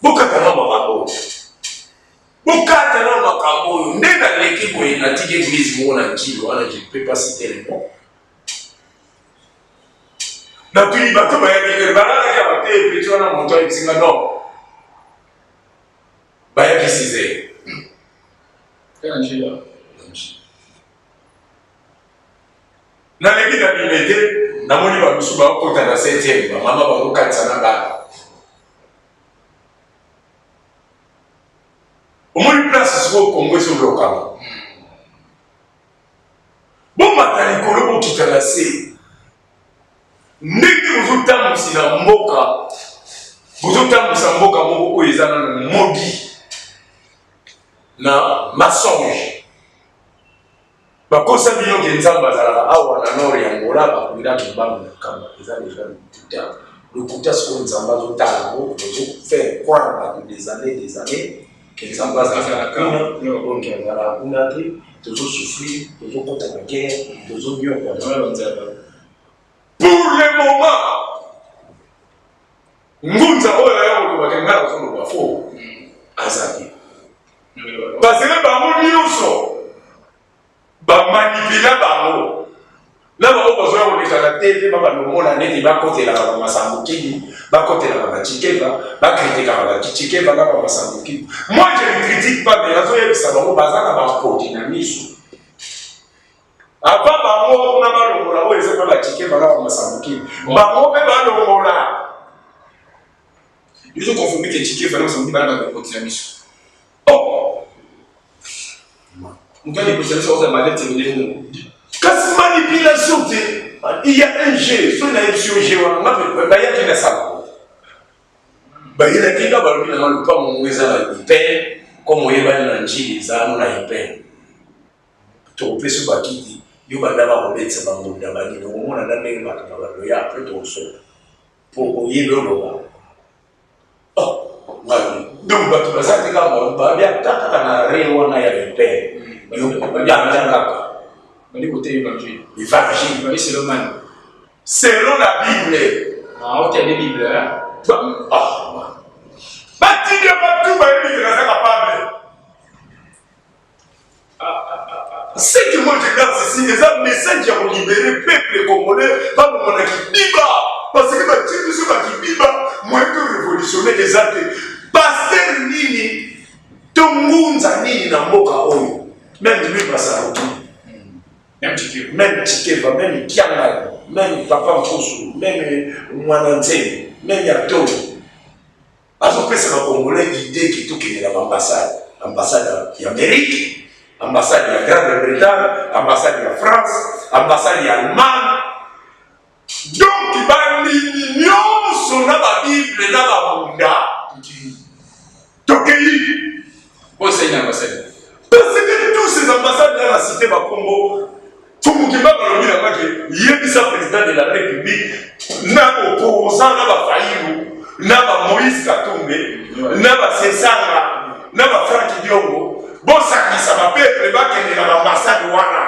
Bokata na makambo, bokata na makambo oyo. Nde naleki boye, natiki église moko na Njili wana, je ne peux pas citer le nom. Natuni bato bayaki, balalaki awa te. Petit wana, moto ayebisinga non, bayaki 6 heures. Naleki na Limete, namoni bamisu bakota na 7e, bamama bakokatisa na bana. Omoni place sikoyo Kongo ezolokama. Bomata likolo, bokita na se. Ndenge bozotambwisila mboka, bozotambwisa mboka moko oyo eza nano modi na mensonge. Bakosa bino ke Nzambe azalaka awa na nord ya Angola. Bakundaki mbangu na kamba, eza deja lokuta, lokuta. Sikoyo Nzambe azotala yango, bazofaire croire bato des années, des années ke Nzambe azalaka kuna. Donc azalaka kuna te. Tozosouffrir, tozokɔta na guerre, tozonyokwama. Pour le moment, ngunza oyo aya kolobaka ngai nazoloba fo aza te, parce que bango nyonso bamanipula bango na bango. Bazoya koleka na TV, babalomona neti bakotelaka bamasambukini, bakotelaka bacikeva, bakritikaka bacikeva na bamasambukini. Moi, je ne critique pas, mais nazoyebisa bango, baza na bakodi na miso. Avant bango kuna balongola oyo eza mpe bacikeva na bamasambukini, bango mpe balongola. Biso conforme ke Tshikeva na Masambukini bana bakoti na miso. Oh. Moto alekoti na miso akozala malete ndenge. Kasi manipulation te, il y a un jeu. Soki nayebisi yo jeu wana, nga mpe bayaki na sala, bayelaki nga, balobi nanga lopango ngo eza na hyper, comme oyebani na Njili, eza ano na hyper, tokopesa yo bakiti, yo banda bakobetisa bangunda banini, okomona na ndenge bato na bandoya. Après tokosomba po oyebi oloba. Oh, donc bato baza te, kaka babia kaka na re wana ya hyper, yo banda kaka. Bali kote évangile. Évangile. Bali selon nani? Selon la Bible. Ah, ok, des Bible, hein? Ah. Batindi ya bato bayebi ke naza capable. Ce que moi je lance ici eza message ya kolibérer peuple congolais, balongwa na kidiba, parce que batie biso na kidiba, moyen to révolutionner eza te. Pasteur nini to ngunza nini na mboka oyo, même lui Basaroki, Même Tshikeva. Même Tshikeva, même Kiangani, même papa Nkusu, même Mwana Nzembe, même Yatolo, azopesa bacongolais idée ke tokende na baambassade, ambassade ya Amérique, ambassade ya Grande-Bretagne, ambassade ya France, ambassade ya Allemagne. Donc bandimi nyonso na babible na babunda, tokei. Osali na ambassade. Parce que tous ces ambassades là na cité bakombo, Fumukimba balobi na ngaki, yebisa président de la République na opposant na bafayilu na bamoïse Katumbi na basesanga na bafrank Diongo, bosangisa bapeuple, bakende na baambassade wana,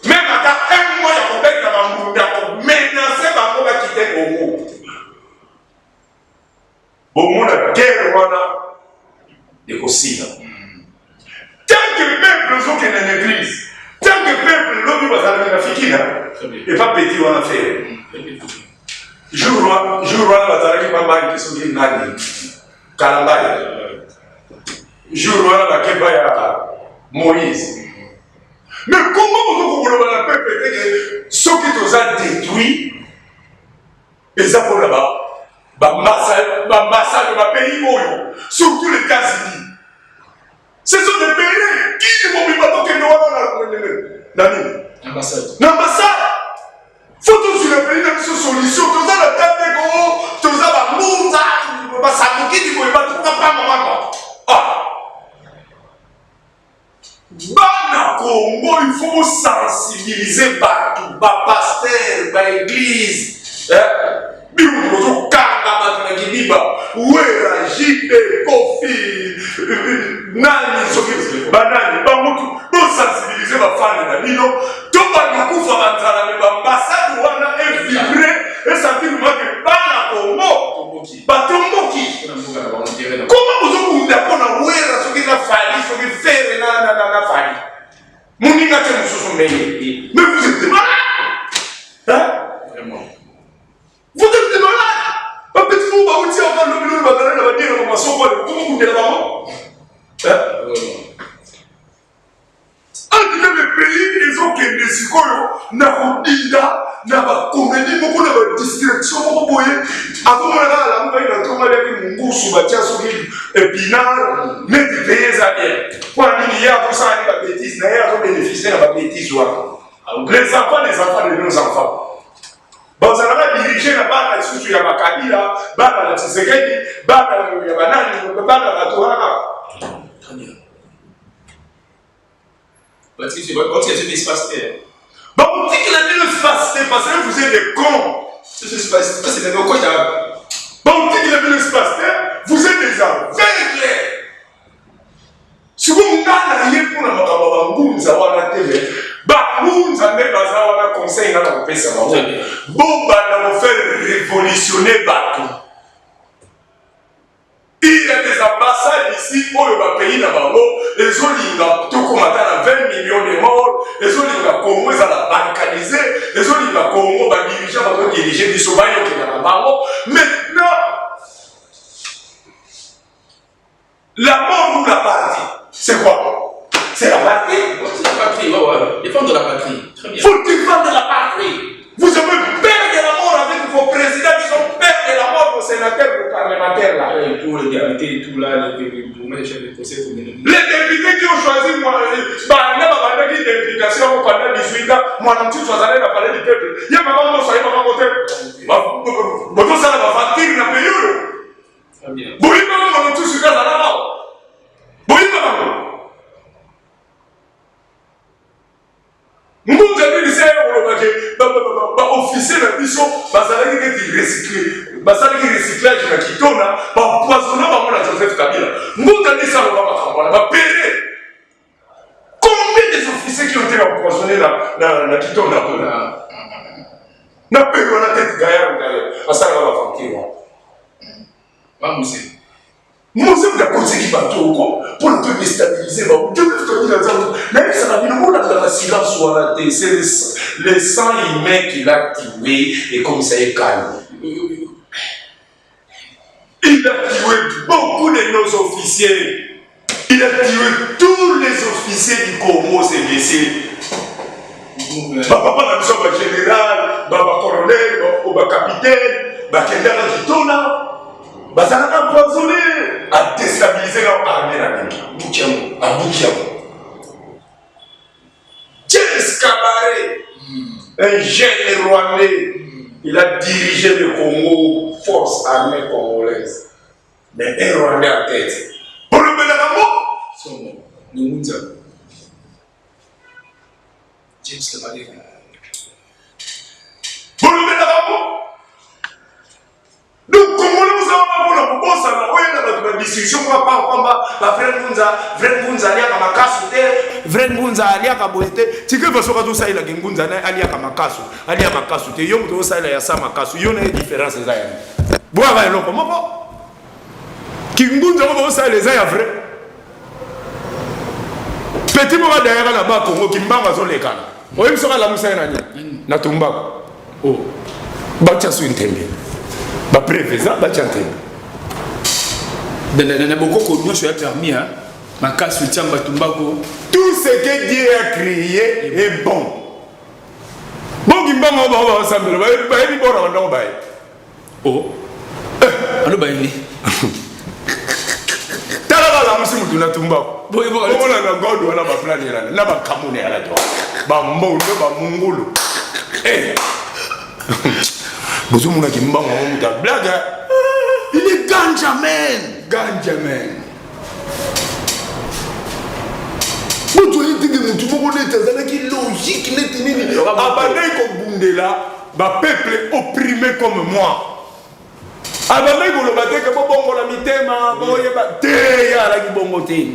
même ata un mois ya kobeta bambunda, komenacer bango bakite Kongo. Bomona guerre wana ekosila. Tant que peuple ozokende na église, tant que peuple, lobi bazalaki na Fikina epa petit wana frère, jour wana bazalaki pambaki soki nani Kalambai, jour wana bakeba ya Moïse. Mais comment bozokokoloba na peuple teke soki toza détruit, eza mpona baambassade bapays oyo, surtout les États-Unis? Ce sont des pays kini mobimba tokende wana na nini? Ambassade. Na ambassade. Faut tozwila pays na biso solution. Toza na tandeko, toza bangunza, basambukini boye, bato kuna pamba pamba. Ah, bana Congo, il faut bosensibiliser bato, bapasteur, baéglise, bino bozokanga bato na kidiba. JB, Koffi, nani soki banani bango tu bosensibilize bafani na bino to balokufa banzala me baambasade wana evibre esentir make bana Congo batomboki. Koma bozobunda mpo na Wera soki na Fally soki Ferre na Fally moninga te mosusu ndenge, mais vous êtes des malades, hein? Vraiment. Vous êtes des malades. Bapeti moko bauti awa lobi lobi bazali na badire na masoko wana koma bundela bango. Andime le pays ezokende sikoyo na kodinda na bakomedi moko na badistraction moko boye, azomona kaka lamukai na ntongo aliaki mungusu batia soki épinard neti pays eza bien. Mpo na nini ye azosala ni babétise na ye, azobénéficie na babétise wana? Les enfants, les enfants de nos enfants bazalaka dirige na bana lisusu ya bakabila, bana na Tshisekedi, bana ya banani, bana bato wana kaka. Batikisi espace te. Bakotikela bino espace te parce que vous êtes des cons. Bakotikela bino espace te, vous êtes des aveugles. Sikoyo nga na ye mpona makambo ya bangunza wana te, me bangunza nde baza wana. Conseil nga na kopesa bango, bobanda kofaire révolutionner bato. Il y a des ambassades ici oyo bapays na bango ezolinga tokóma ata na 20 millions de morts, ezolinga Congo ezala balkanisé, ezolinga Congo badirigeant bazodirige biso bayokela na bango. Maintenant, la mort ou la patrie, c'est quoi? C'est la patrie. C'est la patrie, ouais. Défendre la patrie. Très bien. Faut défendre la patrie. Vous avez peur de la mort avec vos présidents qui ont peur de la mort, vos sénateurs, vos parlementaires là. Et tout, les députés et tout là, les chefs de conseil communal. Les députés qui ont choisi moi, banda babandaki d'implication pendant 18 ans, moi non tu azalaki na palais du peuple. Ye mama moso aye mama mote. Bozosala bavatire na pays oyo. Très bien. Boyibaka mwana mosusu te azalaka awa. Boyiba bango. Mbunza nini se olobaki baofficier na biso bazalaki neti recycle, basalaki recyclage na Kitona, bapoisonna bango na Joseph Kabila. Mbunza nini se aloba makambo wana bapere? Combien des officiers qui ont été empoisonnés na Kitona kuna na pere wana, tete gaillard gaillard asalaka baventure wana? Bamuse. Mose moto akotisaki bato oko mpona to déstabiliser bango. Joseph Kabila aza, nayebisaka bino, bolandaka silence wana te. C'est le sang humain qu'il a tué ekomisa ye calme. Il a tué beaucoup de nos officiers, il a tué tous les officiers du Congo, ces messieurs. Bapapa na biso, bagénéral, bacolonel, bacapitaine bakendaka Kitona, bazalaka empoisonné. Adéstabilise na armée na bino, abuki yango, abuki yango. James Kabarebe, un jeune Rwandais, il a dirigé le Congo, force armée congolaise, mais un Rwandais en tête. Bolobelaka ngo. Somo. Ngunza. James Kabarebe. Bolobelaka ngo. Donc Congolais oza wana mpona kobosana oyenda bato badiscussion mpo pamba bavrai ngunza, vrai ngunza aliaka makasu te, vrai ngunza aliaka boye te. Tika fasoka tosalelaka ngunza na aliaka makasu, alia makasu te. Yo moto osalela ya sa makasu, yo na ye différence eza yango. Bwaka eloko moko kingunza moko osalela eza ya vrai. Petit moko adayaka na Bakongo, Kimbango azolekana, oyebi soki alamusa ye na nini? Na tumbako. Oh. Batia su ntembe, bapreuve eza, batia ntembe. Na bokoko nyonso ya permis makasi tiamba tumbako. Tout ce que Dieu a créé est bon. Bongi mbango bango basambela, bayebi bona bandako baye. Oh. Alo bayebi. Tala, balamusi mutu na tumbako, omona na god wana baplani elana na bakamune yala to bambondo bamungulu. Bozomonaki mbango yango moto ablague. Il est ganja man. Ganja man. Moto oyebi teke motu moko neti azalaki logique neti nini. Abandaki kobundela bapeuple opprimé comme moi. Abandaki koloba te ke bobongola mitema, boyeba te, ye alaki bongo te.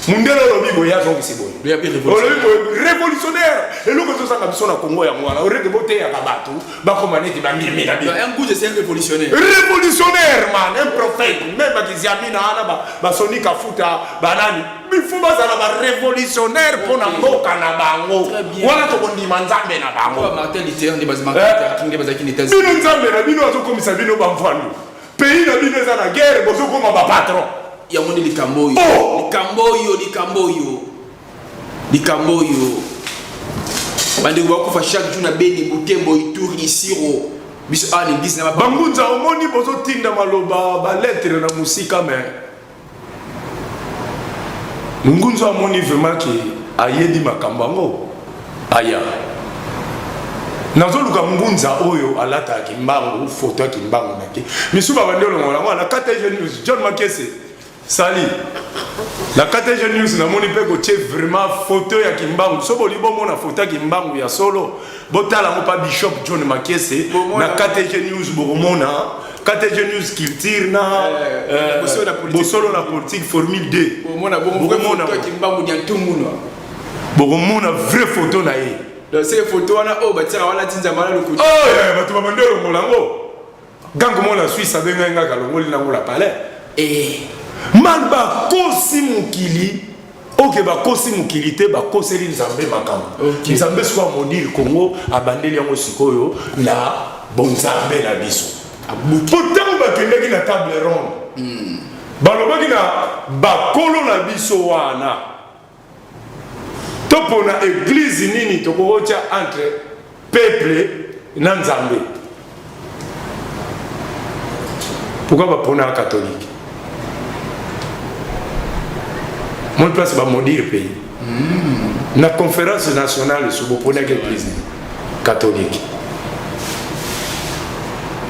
Mundele olobi boye, azongisi boye, olobi boye, révolutionnaire. Eloko ezozanga biso na Congo yango wana, oreke boteyaka bato bakoma neti bandimi na bino. Un goût, c'est un révolutionnaire. Révolutionnaire, man, un prophète. Même bakiziamina wana, basoni kafuta, banani, il faut bazala ba révolutionnaire mpo na mboka na bango. Wana tokondima Nzambe na bango. Martin Luther nde Martin King nde bazalaki na États-Unis. Bino Nzambe na bino azokomisa bino bamvandu, pays na bino eza na guerre, bozokoma bapatron. Yango nde likambo oyo. Oh! Likambo oyo, likambo oyo, likambo oyo, bandeko bakufa chaque jour na Beni, Butembo, Ituri, Isiro. Biso awa na église na bangunza, omoni bozotinda maloba, balettre na mosika, mais ngunza amoni vraiment ke ayebi makambo yango. Aya, nazoluka ngunza oyo alataka Kimbangu, foto ya Kimbangu nake misu babandi olongola yango na KTG News. John Makese sali na KTG News, namoni mpe kotie vraiment foto ya Kimbangu. So boli bomona foto ya Kimbangu ya solo, botala yango pa Bishop John Makese na KTG News. Bokomona KTG News Culture na Bosolo na Politique Formule 2. Bokomona vraie photo na ye. Se photo wana oyo batiaka wana, ti Nzambe wana lokuta. Bato babandi olongola yango. Gango mona Suisse abengai ngaka, alongoli nango la palais. Man, bakosi mokili oke, bakosi mokili te, bakoseli Nzambe makambo. Nzambe sikoyo amodire Congo, abandeli yango sikoyo na bonzambe na biso. Po ntango bakendaki na table ronde, balobaki na bakolo na biso wana: topona église nini tokokotia entre peuple na Nzambe? Pourquoi bapona catholique? Moni place bamaudire pays. Na conférence nationale so boponaki église catholique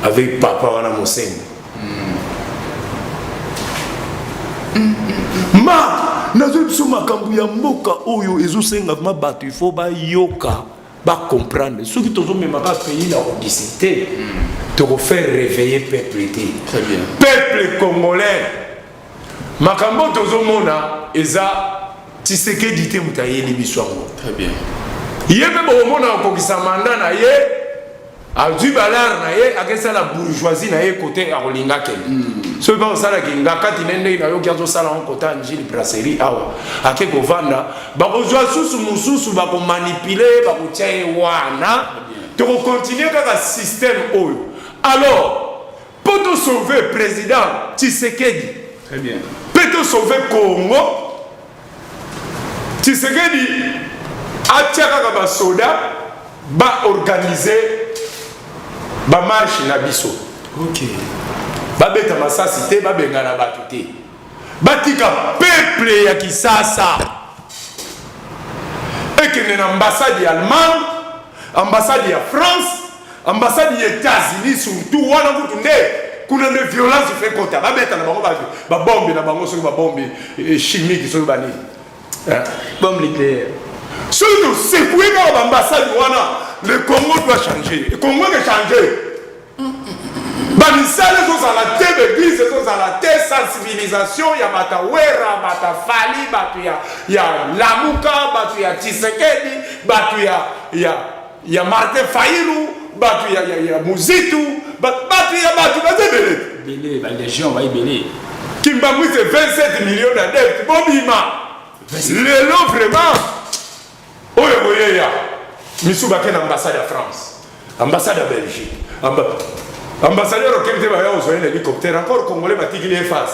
avec papa wana Mosengo. Ma nazwi biso makambo ya mboka oyo ezosenga ma bato, il faut bayoka, bacomprendre. Soki tozomemaka pays na kodisi te, tokofaire réveiller peuple te. Peuple congolais, makambo tozomona eza Tshisekedi te moto ayeli biso yango. Ye mpe bokomona akokisa mandat na ye, azwi balare na ye, akesala bourgeoisie na ye kote akolinga akende. Soki mpe akosalaki nga kati ne ndenge nayoki azosala yango kota Njili Brasserie awa, ake kovanda, bakozwa susu mosusu, bakomanipule ye, bakotia ye wana, tokokontinue kaka système oyo. Alors mpo tosauve président Tshisekedi mpe tosauve Congo, Tshisekedi atia kaka basoda, baorganize bamarche na biso. Babeta masasi te, babengana bato te, batika peuple ya Kisasa ekende na ambassade ya Allemagne, ambassade ya France, ambassade ya États-Unis. Surtout wana kutu nde kuna nde violence fe kota, babeta na bango babombe na bango, soki babombe chimique, soki banini. Bombe nucléaire. Soki tosekue kaka baambassade wana, le Congo doit changer, Congo eke changer. Bamisala ezozala te, baeglise ezozala te, sensibilisation ya bato ya Wera, bato ya Fali, bato ya Lamuka, bato ya Tshisekedi, bato ya Martin Fayulu, bato ya Muzitu, bato ya bato baza ebele. Ebele, balégion baebele. Kimbangu, c'est 27 millions d'adeptes. Bobima lelo vraiment oyo koyeya misu, bake na ambassade ya France, ambassade ya Belgique. Ambassadeur okende te, baya kozwa ye na hélicoptère. Encore Congolais batikili ye face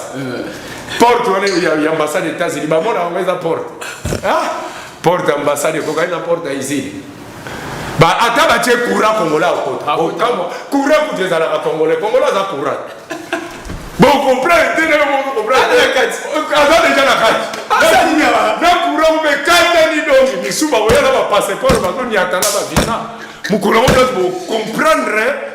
porte wana ya ambassade États-Unis, bamona yango eza porte, ah, porte ambassade ekokani na porte ya usine. Ata batie courant, Congolais akota courant kutu ezalaka Congolais, Congolais aza courant. Bon, comprendre te, ndenge moko comprendre aza déjà na kati na courant mpe katani. Donc misu bakoya na bapasseport, bazoniata na bavisa mokolo yango place bocomprendre.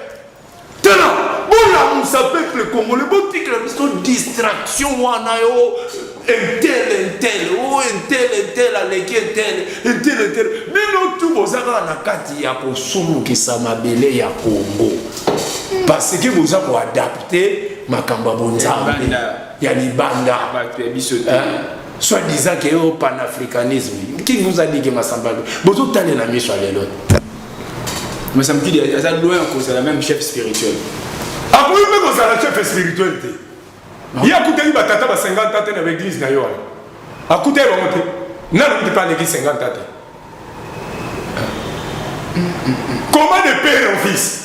Tala, bolamusa peuple congolais, botikela biso distraction wana yo intel intel o intel intel aleki intel intel intel. Bino tu boza kaka na kati ya kosulukisa mabele ya Congo. Parce que boza koadapte makambo ya bonzambe ya libanda, soit disant que yo panafricanisme. Qui vous a dit que Massamba bozotalela miso ya lelo? Massamba Kidi aza loin kozala même chef spirituel. Akoki mpe kozala chef spirituel te. Ye akutaki batata ba 50 ans te na baeglise na ye wana, akutaki bango te. Nanu kuti mpe aleki 50 ans te. Comment de père en fils?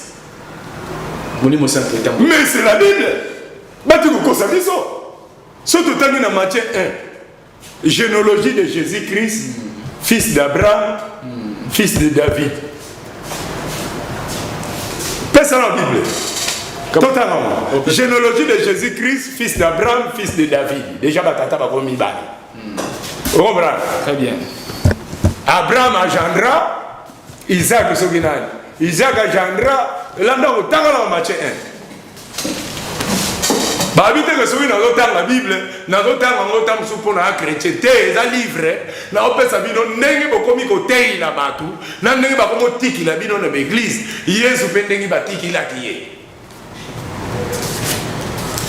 Molimo Santo etambo. Mais c'est la Bible. Bati kokosa biso. So totangi na Matthieu 1, généalogie de Jésus-Christ, fils d'Abraham, fils de David. Pesa na Bible, totanga ngo. Généalogie de Jésus-Christ, fils d'Abraham, fils de David. Déjà batata bakomi mibale, ocomprendre? Très bien. Abraham engendra Isaac, soki nani, Isaac engendra, elanda kotanga na Matthieu 1. Babi teke soki nazotanga Bible, nazotanga yango ta mosusu mpo na ya chrétien te. Eza livre naopesa bino ndenge bokomi koteyila bato na ndenge bakomi kotikila bino na baeglise. Yesu mpe ndenge batikilaki ye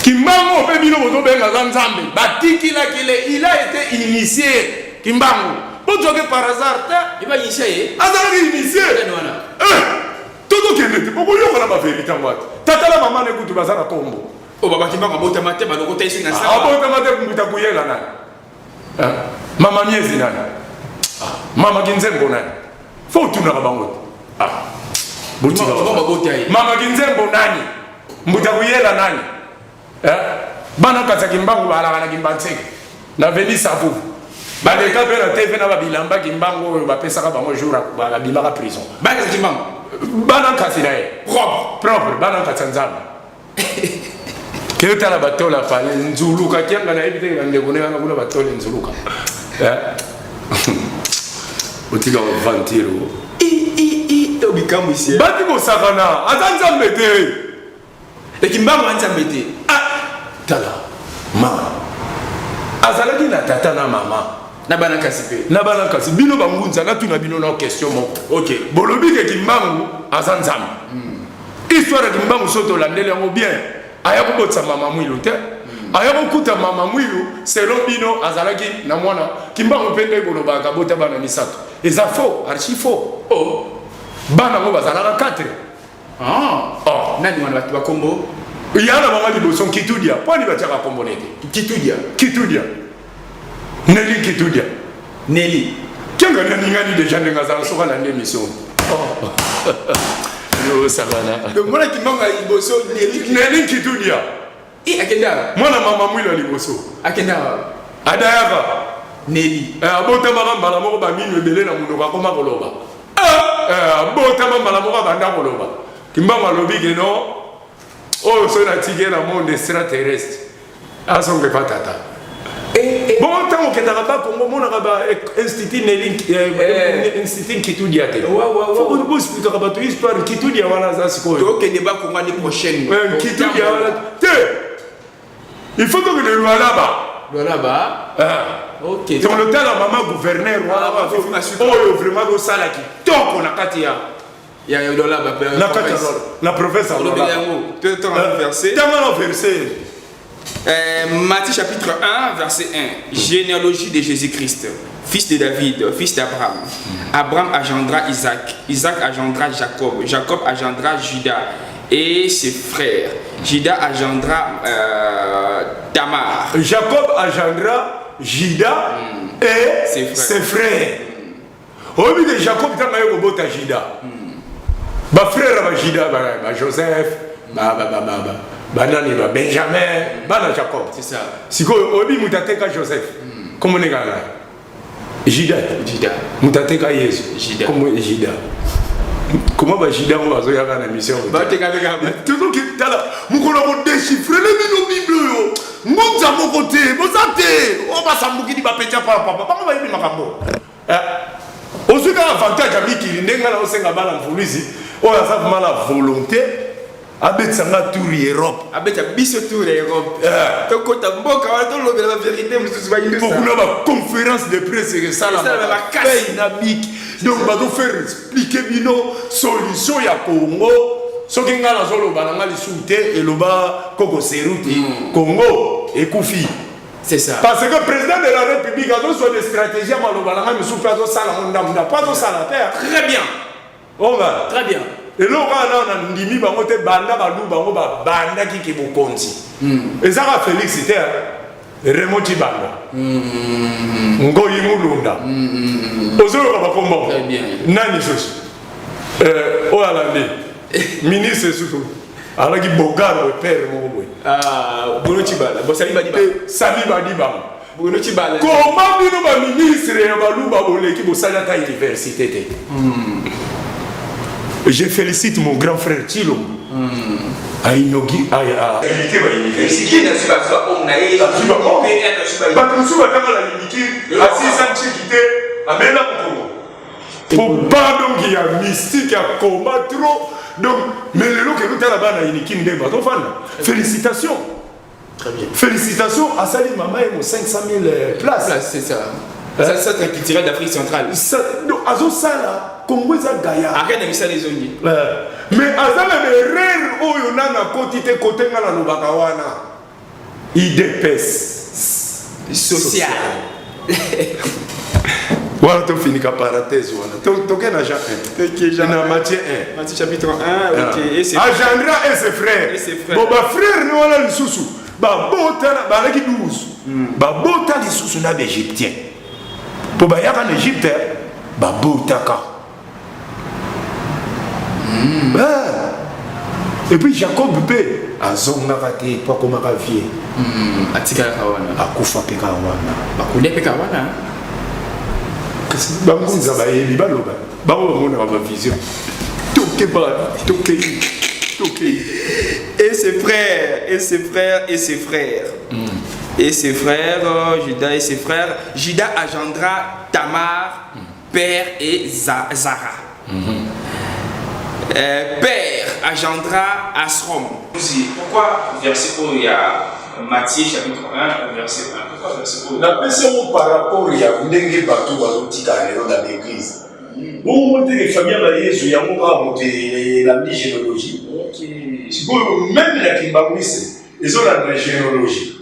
Kimbangu mpe bino bozobenga aza Nzambe, batikilaki le, il a été initié. Kimbangu bozwaki par hasard te. Eba initié ye. Azalaki initié. Nani wana? Tozokende te, bokoyoka na bavérité yango ati tata na mama nekutu baza na kombo. Oyo babaki mbango abotama te, balokota ye soki na saba. Abotama te. Mbuta kuyela nani? Mama miezi nani? Mama Kinzembo nani? Fo otunaka bango te. Botika. Bango babota ye. Mama Kinzembo nani? Mbuta kuyela nani? Bana kati Kimbangu balaka na Kimbanseke na veni Savu, baleka mpe na TV na babilamba Kimbangu oyo bapesaka bango jour babimaka prison. Bana Kimbangu. Bana kasi na ye. Propre. Propre, bana kati ya Nzambe. Ke tala batola pale nzuluka kianga, nayebi teke bandeko ne wana kuna batole nzuluka. Otika bavantire. To bikamwisi. Bati kosakana, aza Nzambe te. Ekimbangu ya Nzambe te. Tala, mama azalaki na tata na mama. Na bana kasi mpe. Na bana kasi. Bino bangunza, natuna bino na question moko. Ok. Bolobi ke Kimbangu aza Nzambe. Histoire ya Kimbangu, so tolandeli yango bien, aya kobotisa mama Mwilu te, aya kokuta mama Mwilu. Selon bino azalaki na mwana Kimbangu mpe nde bolobaka bota bana misato, eza faux, archi faux. Oh. Bana yango bazalaka 4. Ah. Oh. Nani wana? Bato bakombo? Ya na bango liboso Nkitudia. Mpo ani batiaka kombo nete? Kitudia. Kitudia, Neli Kitudia. Neli. Kianga naningani déjà ndenge azala soki alandi émission osakana. Donc mwana Kimbangu ya liboso, Neli. Neli Kitudia. E akenda. Mwana mama Mwilo ya liboso. Akenda. Adayaka. Neli. Abotamaka mbala moko, bamino ebele na monoko, akoma koloba. Abotama mbala moko, abanda koloba. Kimbangu alobi ke no, oyo soki natiki ye na monde extraterrestre, azonga epa tata. Bongo ntango okendaka Bakongo, omonaka ba institut Neli, institut Nkitudia te? Boexplikaka bato histoire Nkitudia wana aza sikoyo. Tokende Bakongo année prochaine. Nkitudia wana te, il faut tokende Lualaba. Lualaba. Ok. Tolotala mama gouverneur wana oyo vraiment tosala kitoko na kati ya Ya Lualaba. Na kati ya na province ya Olobeli yango, totanga verset. Tanga na verset. Matthieu chapitre 1, verset 1. Généalogie de Jésus-Christ, fils de David, fils d'Abraham. Abraham engendra Isaac, Isaac engendra Jacob, Jacob engendra Judas et ses frères. Judas engendra Tamar. Jacob engendra Judas et Ses frères. Ses frères. Oyebi ke Jacob, ntango aye kobota Judas, bafrère ya bajuda, bajoseph, banani, babenjamin, bana Jacob. C'est ça. Sikoyo oyebi moto ateka Joseph, kombo ndenge ngai Juda. Judas. Moto ateka Yesu. Judas. Kombo Juda. Koma bajuda yango bazoyaka na mission. Batekateka. Tozoki tala mokolo ya kodéchiffrer bino Bible oyo, ngunza moko te boza te oyo basambukidi bapetya papa, bango bayebi makambo. Ozwi kaka avantage ya mikili. Ndenge ngai naosenga bana mvuluzi oyo aza vraiment na volonté, abetisa nga tour ya Europe. Abeta biso tour ya Europe. Tokota mboka wana, tolobela bavérité mosusu. Po bayindusa. Kuna baconférence de presse Esalama esalama makasi. na biki, donc bazofaire expliquer bino solution ya Congo. Soki ngai nazoloba na ngai lisusu te, eloba koko Seruti, Congo ekufi. C'est ça. Parce que président de la République azozwa de stratégie ya maloba na ngai misusu mpe azosala ngo ndambu ndambu, mpo azosala te. Très bien. Onga. Très bien. Eloko kaka nao na ndimi bango te, banda balu bango babandaki ke bokonzi. Ezaka Félix te, Raymond Tshibanda, Ngoyi Mulunda. Ozoyoka bakombo. Très bien. Nani susu? Oyo alandi ministre surtout alaki Bogaro, père moko boye. Ah, Bruno Tshibala. Bon, Sami Badiba. Sami Badiba. Bruno Tshibala. Comment bino ba ministre ya baluba boleki bosali ata université te? Je félicite mon grand frère Tshilombo. Ainogi a Unité ba université. Bato mosusu batanga na unité, asisa ntiki te, amela mokongo. Po pas donc il y a mystique ya combat trop. Donc mais lelo ke tala bana Unikin nde bazofanda. Félicitations. Très bien. Félicitations asali mama ye mo 500 000 places. Place, c'est ça. Ça, ça, c'est culturel d'Afrique centrale. Ça, donc azosala Congo eza gaillard. Arrête de misala ezongi. Mais aza na erreur oyo nana akoti te, kote nga nalobaka wana UDPS social. Wana tofinika parenthèse wana. Toke na Jean 1. Ok, Jean na 1. Matthieu 1. Matthieu chapitre 1, ok. Et c'est Agendra et ses frères. Et ses frères. Bon, bafrère ni wana lisusu babota, bazalaki 12, babota lisusu na baégyptien, mpo bayaka na Égypte babotaka. Ah. Et puis Jacob mpe azongaka te po akomaka vie. Atikalaka wana. Akufa mpe kaka wana. Bakulia mpe kaka wana. Kasi bangunza bayebi, baloba, bango bamonaka bavision. Tokeba, tokei, tokei. Et ses frères, et ses frères, et ses frères. Et ses frères, Judas et ses frères. Judas engendra Tamar, père et Zara. Père engendra Asrom. Pourquoi verset 1, il y a Matthieu chapitre 1, verset 1? Pourquoi verset 1? Napesi yango par rapport ya ndenge bato bazotika lelo na baeglise. Bongo te, famille ya bayesu yango kaka moto elandi généalogie. Sikoyo même na kimbanguiste ezolanda généalogie.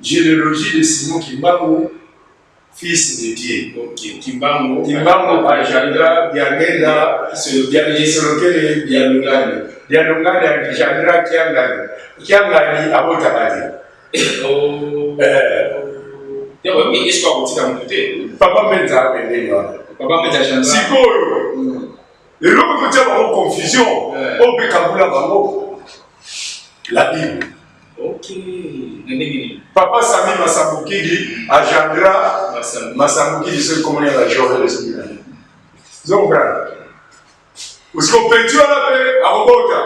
Généalogie de Simon Kimbangu, fils de Dieu. Ok, Kimbangu. Kimbangu engendra Diangenda, Kisolokele, Dialungani. Dialungani engendra Kiangani. Kiangani abotaka te. Oh. Oui, est-ce qu'on va dire? Papa Mbenza pembeni wana. Papa Mbenza engendra. Sikoyo eloko kotia bango confusion, oyo mpe kabula bango, la Bible. Ok. Na ndenge nini? Papa Sami Masambukidi engendra Masambukidi, soki komoni ya Joel soki nani. Ozo comprendre? Osiko petit wana mpe akobota.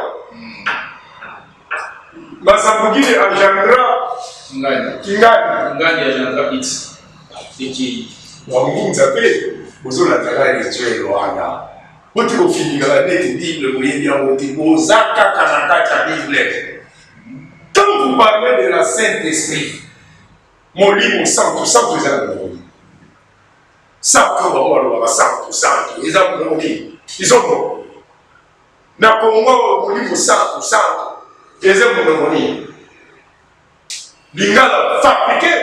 Masambukidi engendra Ngani. Kingani. Ngani engendra Iti. Ekei. Bangunza mpe bozolandaka rituel wana. Boti kofinikaka neti Bible boyebi yango te, boza kaka na kati ya Bible. Quand vous parlez de la Saint-Esprit, Molimo Santo, Santo eza na monoko nini? Santo bango balobaka Santo, Santo eza monoko nini? Izombo na Congo, Molimo Santo, Santo eza monoko nini? Lingala fabriqué,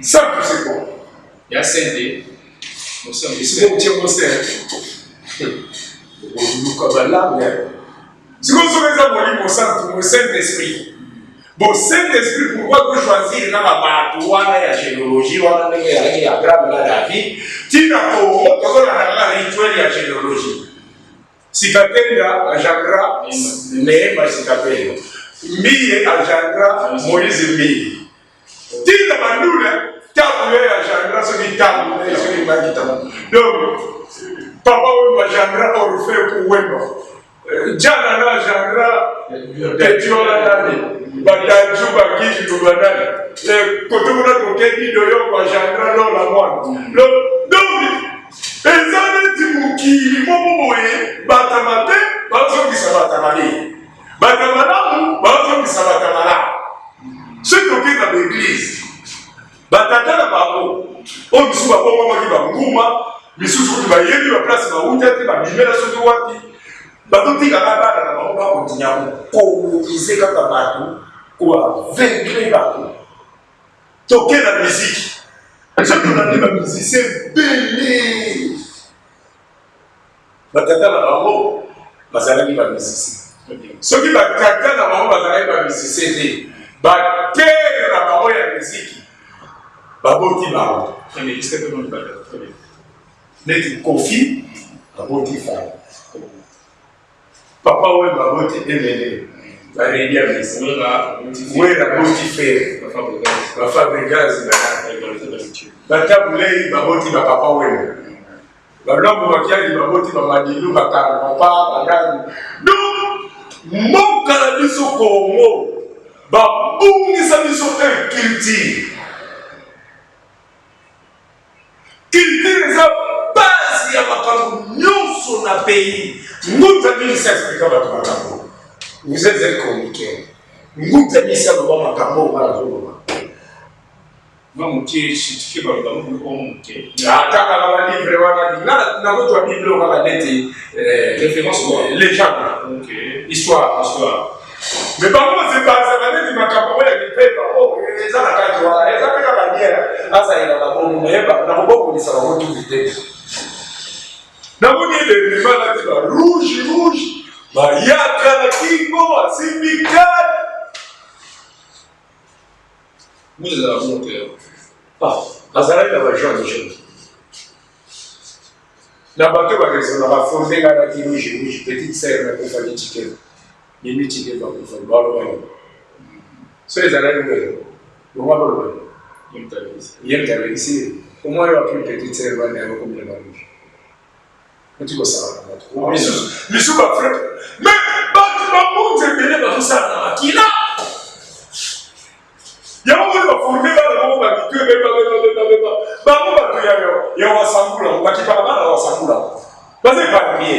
Santo c'est quoi? Ya Saint. Sikoyo otie ngo saint, oluka balangue. Sikoyo soki eza Molimo Santo, mo Saint Esprit, bon, Saint Esprit, pourquoi tochoisir kaka bato wana ya généalogie wana, ndenge ezalaki ya Abraham na David? Ntina Kongo tozolanda kaka rituel ya généalogie. Sikatenda engendra Neema Sikatenda, Mbiye engendra Moïse Mbiye, ntina bandule ntango ye engendra soki ntango soki maki ntango. Donc papa oyo engendra Orphe Kuwemba, Jana na engendra petit wana nani, badaju bakili banani, kote kuna tokebi doyoko engendra Lola mwana. Donc eza neti mokili moko boye, bato mabe bazongisa bato mabe, bato malamu bazongisa bato malamu. Soki tokei na baeglise, batata na bango oyo misusu babongwamaki banguma, misusu kutu bayebi baplace bauta te, babimela soki wapi. Bazotikaka bana na bango bakontinya kokolonize kaka bato, koaveugle bato. Toke na miziki, soki tolandi bamusicien ebele, batata na bango bazalaki bamusicien. Soki batata na bango bazalaki bamusicien te, bapere na bango ya miziki baboti bango. Neti Kofi aboti Fally, Papa Wemba aboti Emene, baredi ya misi, Wera aboti Ferre, baFabregas, baTabu Ley baboti bapapa Wemba, baLwambo Makiadi baboti baMadilu, baKarmapa, banani. Donc mboka na biso Congo babungisa biso un culture. Culture eza base ya makambo nyonso na pays. Ngunza Minisi explika bato makambo. Vous êtes un chroniqueur. Ngunza Minisi aloba makambo oyo nga nazoloba. Mwa moke chitike baloba ngo biloko mwa moke. Atangaka balivre wana, nga nakozwa bible oyo kaka neti référence quoi, légende, histoire. Histoire. Mais bango bazalaka neti makambo oyo ya kipepa oyo eza na kati wana, eza mpe kaka bien azalela na bongo nayeba nakobongolisa bango tuki te. Namoni elelema alati ba rouge rouge, bayaka na kingo, asimbi kane. Mutu ezala bongo te. Azalaki na bajaune jaune na bato baresona bafonde. Nga alati rouge rouge, petite sœur nakufaki, Chikeva Mimi, Chikeva akufaki, baloba nini? So ezalaki wele bongo baloba ye moto alekisi. Comment yo apri petite sœur wana yango komina ba rouge oti kosala na bato misusu misu bafrère? Mais bato bamonzi ebele bazosala na makila yango moni baforme bana moko bamitu ebebabebabebabeba. Bango bato ya wasambula, bakipaka bana wasambula, baza éparpillé.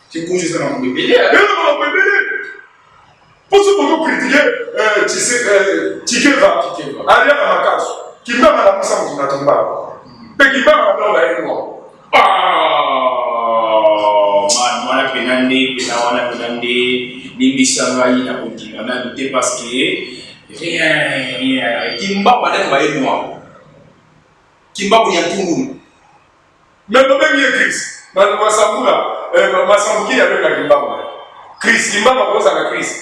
Kingunzu eza makambo ebele. Eza makambo ebele. Mpo soki ozocritiquer Chikeva aliaka makasu, Kimbanga na musa moto na tumba mpe Kimbanga na biloko baye mwa. Man, wana pena nde pena wana pena nde limbisa ngai na kondima nanu te, parce que rien rien Kimbangu alaki baye noir, Kimbangu ya ntungulu. Mais babengi ye Christ masambula masambuki, abengaki Kimbangu Christ. Kimbangu akozala Christ?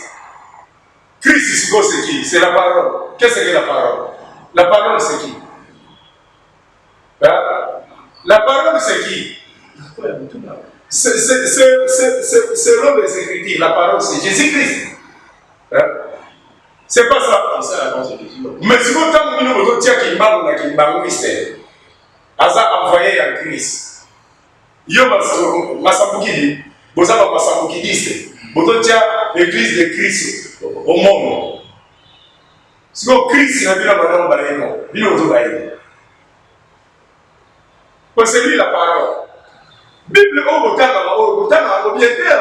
Christ sikoyo c'est qui? C'est la parole. Qu'est-ce que la parole? La parole, c'est qui, hein? La parole, c'est qui? Selon les Écritures, la parole, c'est Jésus-Christ, hein? C'est pas ça? Mais sikoyo ntango bino bozotia Kimbangu na kimbanguiste aza envoyé ya Christ, yo masambukidi, boza bamasambukidiste, bozotia église de Christ au monde. Sikoyo Christ na bino banango bayeno, bino bozobayena po c'est lui la parole. Bible oyo botangaka, oyo botangaka yango bien te, ya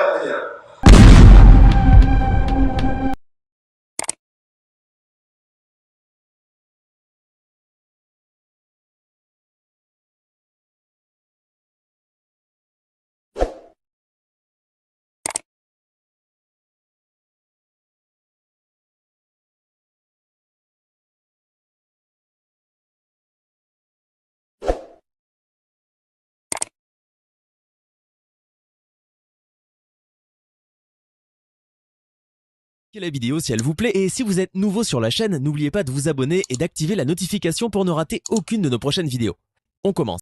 La vidéo si elle vous plaît et si vous êtes nouveau sur la chaîne, n'oubliez pas de vous abonner et d'activer la notification pour ne rater aucune de nos prochaines vidéos. On commence.